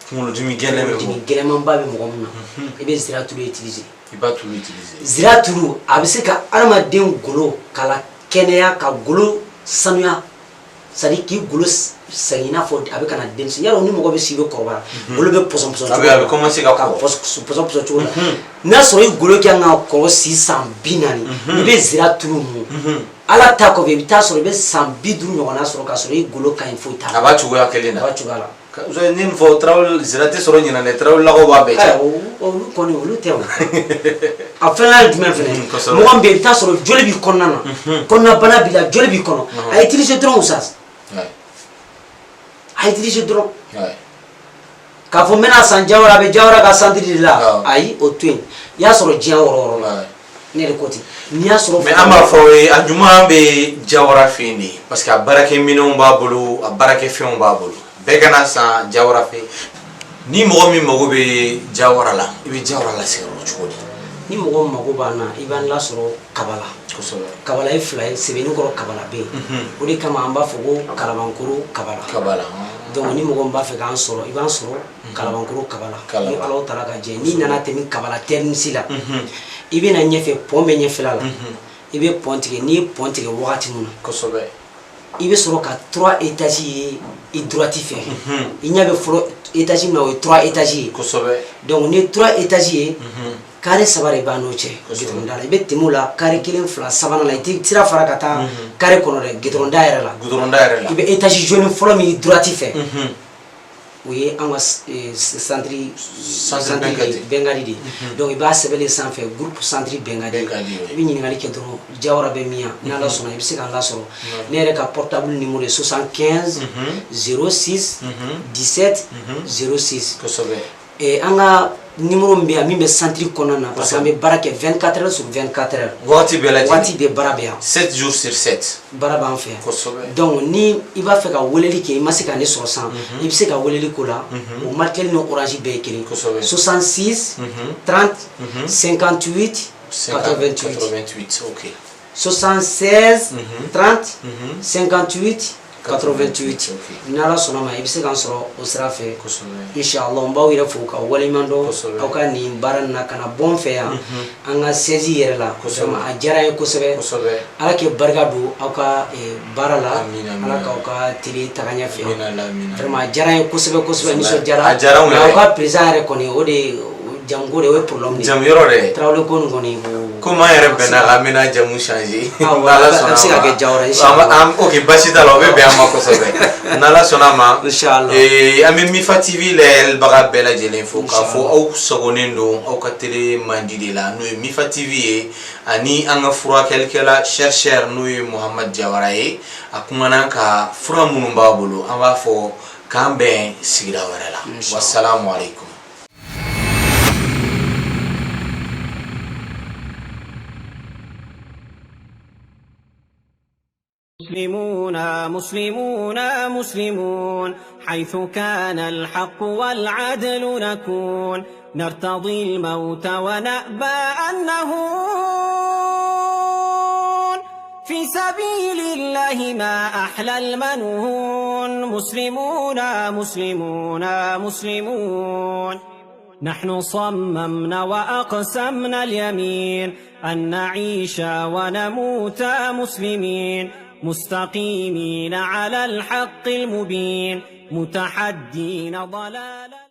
Kunkolodimi gɛlɛn bɛ mɔgɔ gɛlɛnmanba bɛ mɔgɔ min na, i bɛ zira tulu utiliser. I b'a tulu utiliser. Zira tulu, a bɛ se ka adamaden golo k'a la kɛnɛya, ka golo sanuya, c'est à dire k'i golo segin i n'a fɔ a bɛ ka na denmisɛn. Yarɔ, ni mɔgɔ bɛ si bɛ kɔrɔbaya, golo bɛ pɔsɔn pɔsɔn. A bɛ commencer ka kɔrɔ. Pɔsɔn pɔsɔn cogo la, n'a sɔrɔ i golo kan ka kɔrɔ si san 40, i bɛ zira tulu mun, Ala ta kɔfɛ, i bɛ taa sɔrɔ i bɛ san 50 ɲɔgɔnna sɔrɔ k'a sɔrɔ i golo ka ɲi, foyi t'a la. A b'a cogoya kelen na. A b'a cogoya la. Ni nin fɔ, Tarawele, zira tɛ sɔrɔ ɲinan dɛ, Tarawelelakaw b'a bɛɛ cɛ. Olu kɔni, olu tɛ o. A filanan ye jumɛn fɛnɛ? Mɔgɔ min bɛ yen, i bɛ taa sɔrɔ joli b'i kɔnɔna na, kɔnɔnabana b'i la, joli b'i kɔnɔ, a utiliser dɔrɔn, Oustaz. A utiliser dɔrɔn. K'a fɔ n bɛna san Jawara, a bɛ Jawara ka centre de la, ayi, o to yen. I y'a sɔrɔ diɲɛ yɔrɔ o yɔrɔ la, ne yɛrɛ ko ten, n'i y'a sɔrɔ. Mais an b'a fɔ aw ye, a ɲuman bɛ Jawara fɛ yen de, parce que a baarakɛminɛnw b'a bolo, a baarakɛfɛnw b'a bolo. Bɛɛ kana san Jawara fɛ. Ni mɔgɔ min mago bɛ Jawara la, i bɛ Jawara lasɔrɔ cogo di? Ni mɔgɔ min mago b'an na, i b'an lasɔrɔ Kabala. Kosɛbɛ. Kabala ye fila ye, Sebenikɔrɔ Kabala bɛ yen. O de kama an b'a fɔ ko Kalabankoro Kabala. Kabala. Donc ni mɔgɔ min b'a fɛ k'an sɔrɔ, i b'an sɔrɔ Kalabankoro Kabala. Ni Ala taara ka jɛ, n'i nana tɛmɛ Kabala terminus la, i bɛ na ɲɛfɛ, pont bɛ ɲɛfɛla la, i bɛ pont tigɛ. N'i ye pont tigɛ wagati min na, kosɛbɛ, i bɛ sɔrɔ ka trois étages ye i droite fɛ. I ɲɛ bɛ fɔlɔ étage min na, o ye trois étages ye. Kosɛbɛ. Donc ni ye trois étages ye, carré saba de b'an n'o cɛ goudron da la. I bɛ tɛmɛ o la, carré kelen, fila, sabanan la, i tɛ sira fara ka taa carré kɔnɔ dɛ, goudron da yɛrɛ la. Goudron da yɛrɛ la. I bɛ étage jaune fɔlɔ min droite fɛ, o ye an ka centre centre Bɛnkadi de ye. Donc i b'a sɛbɛnlen sanfɛ, groupe centre Bɛnkadi. I bɛ ɲininkali kɛ dɔrɔn, Jawara bɛ min yan, ni Ala sɔnna, i bɛ se k'an lasɔrɔ. Ne yɛrɛ ka portable numéro ye 75 06 17 06. Kosɛbɛ. An ka numéro min bɛ yan, min bɛ centre kɔnɔna na, parce que an bɛ baara kɛ 24 heures sur 24 heures. Waati bɛɛ lajɛlen. Waati bɛɛ baara bɛ yan. 7 jours sur 7. Baara b'an fɛ yan. Kosɛbɛ. Donc ni i b'a fɛ ka weleli kɛ, i ma se ka ne sɔrɔ san, i bɛ se ka weleli k'o la. O Malitel ni Orange bɛɛ ye kelen. Kosɛbɛ. 66 30 58 88. 88, ok. 76 30 58 88. N'Ala sɔnna ma, i bɛ se k'an sɔrɔ o sira fɛ. Inshallah, n b'aw yɛrɛ fo ka waleɲuman dɔn aw ka nin baara nin na, ka na bɔ n fɛ yan, an ka siège yɛrɛ la. Vraiment, a diyara n ye kosɛbɛ. Ala kɛ barika don aw ka baara la, Ala k'aw ka télé taga ɲɛfɛ. Vraiment, a diyara n ye kosɛbɛ kosɛbɛ, nisɔndiyara. A diyara anw yɛrɛ. Aw ka président yɛrɛ kɔni, o de jamuko de, o ye problème de ye. Jamu yɔrɔ dɛ. Tarawele ko nin kɔni o. Komi an yɛrɛ bɛnna k'an bɛna jamu changer. Awɔ, N'Ala a bɛ sɔnna se ka ma. kɛ Jawara, inchallah. Ok, baasi t'a la, o bɛ bɛn an ma kosɛbɛ. N'Ala sɔnna a ma. Inchallah. An bɛ Mifa TV lajɛlibaga bɛɛ lajɛlen fo k'a fɔ aw sagonnen don aw ka télé mandi de la, n'o ye Mifa TV ye, ani an ka furakɛlikɛla chercheur, n'o ye Muhamad Jawara ye. A kumana ka fura minnu b'a bolo, an b'a fɔ k'an bɛn sigida wɛrɛ la. Wasalamu alaikum. مسلمون مسلمون مسلمون، حيث كان الحق والعدل نكون، نرتضي الموت ونأبى أن نهون، في سبيل الله ما أحلى المنون. مسلمون مسلمون مسلمون، نحن صممنا وأقسمنا اليمين أن نعيش ونموت مسلمين، مستقيمين على الحق المبين، متحدين ضلالا.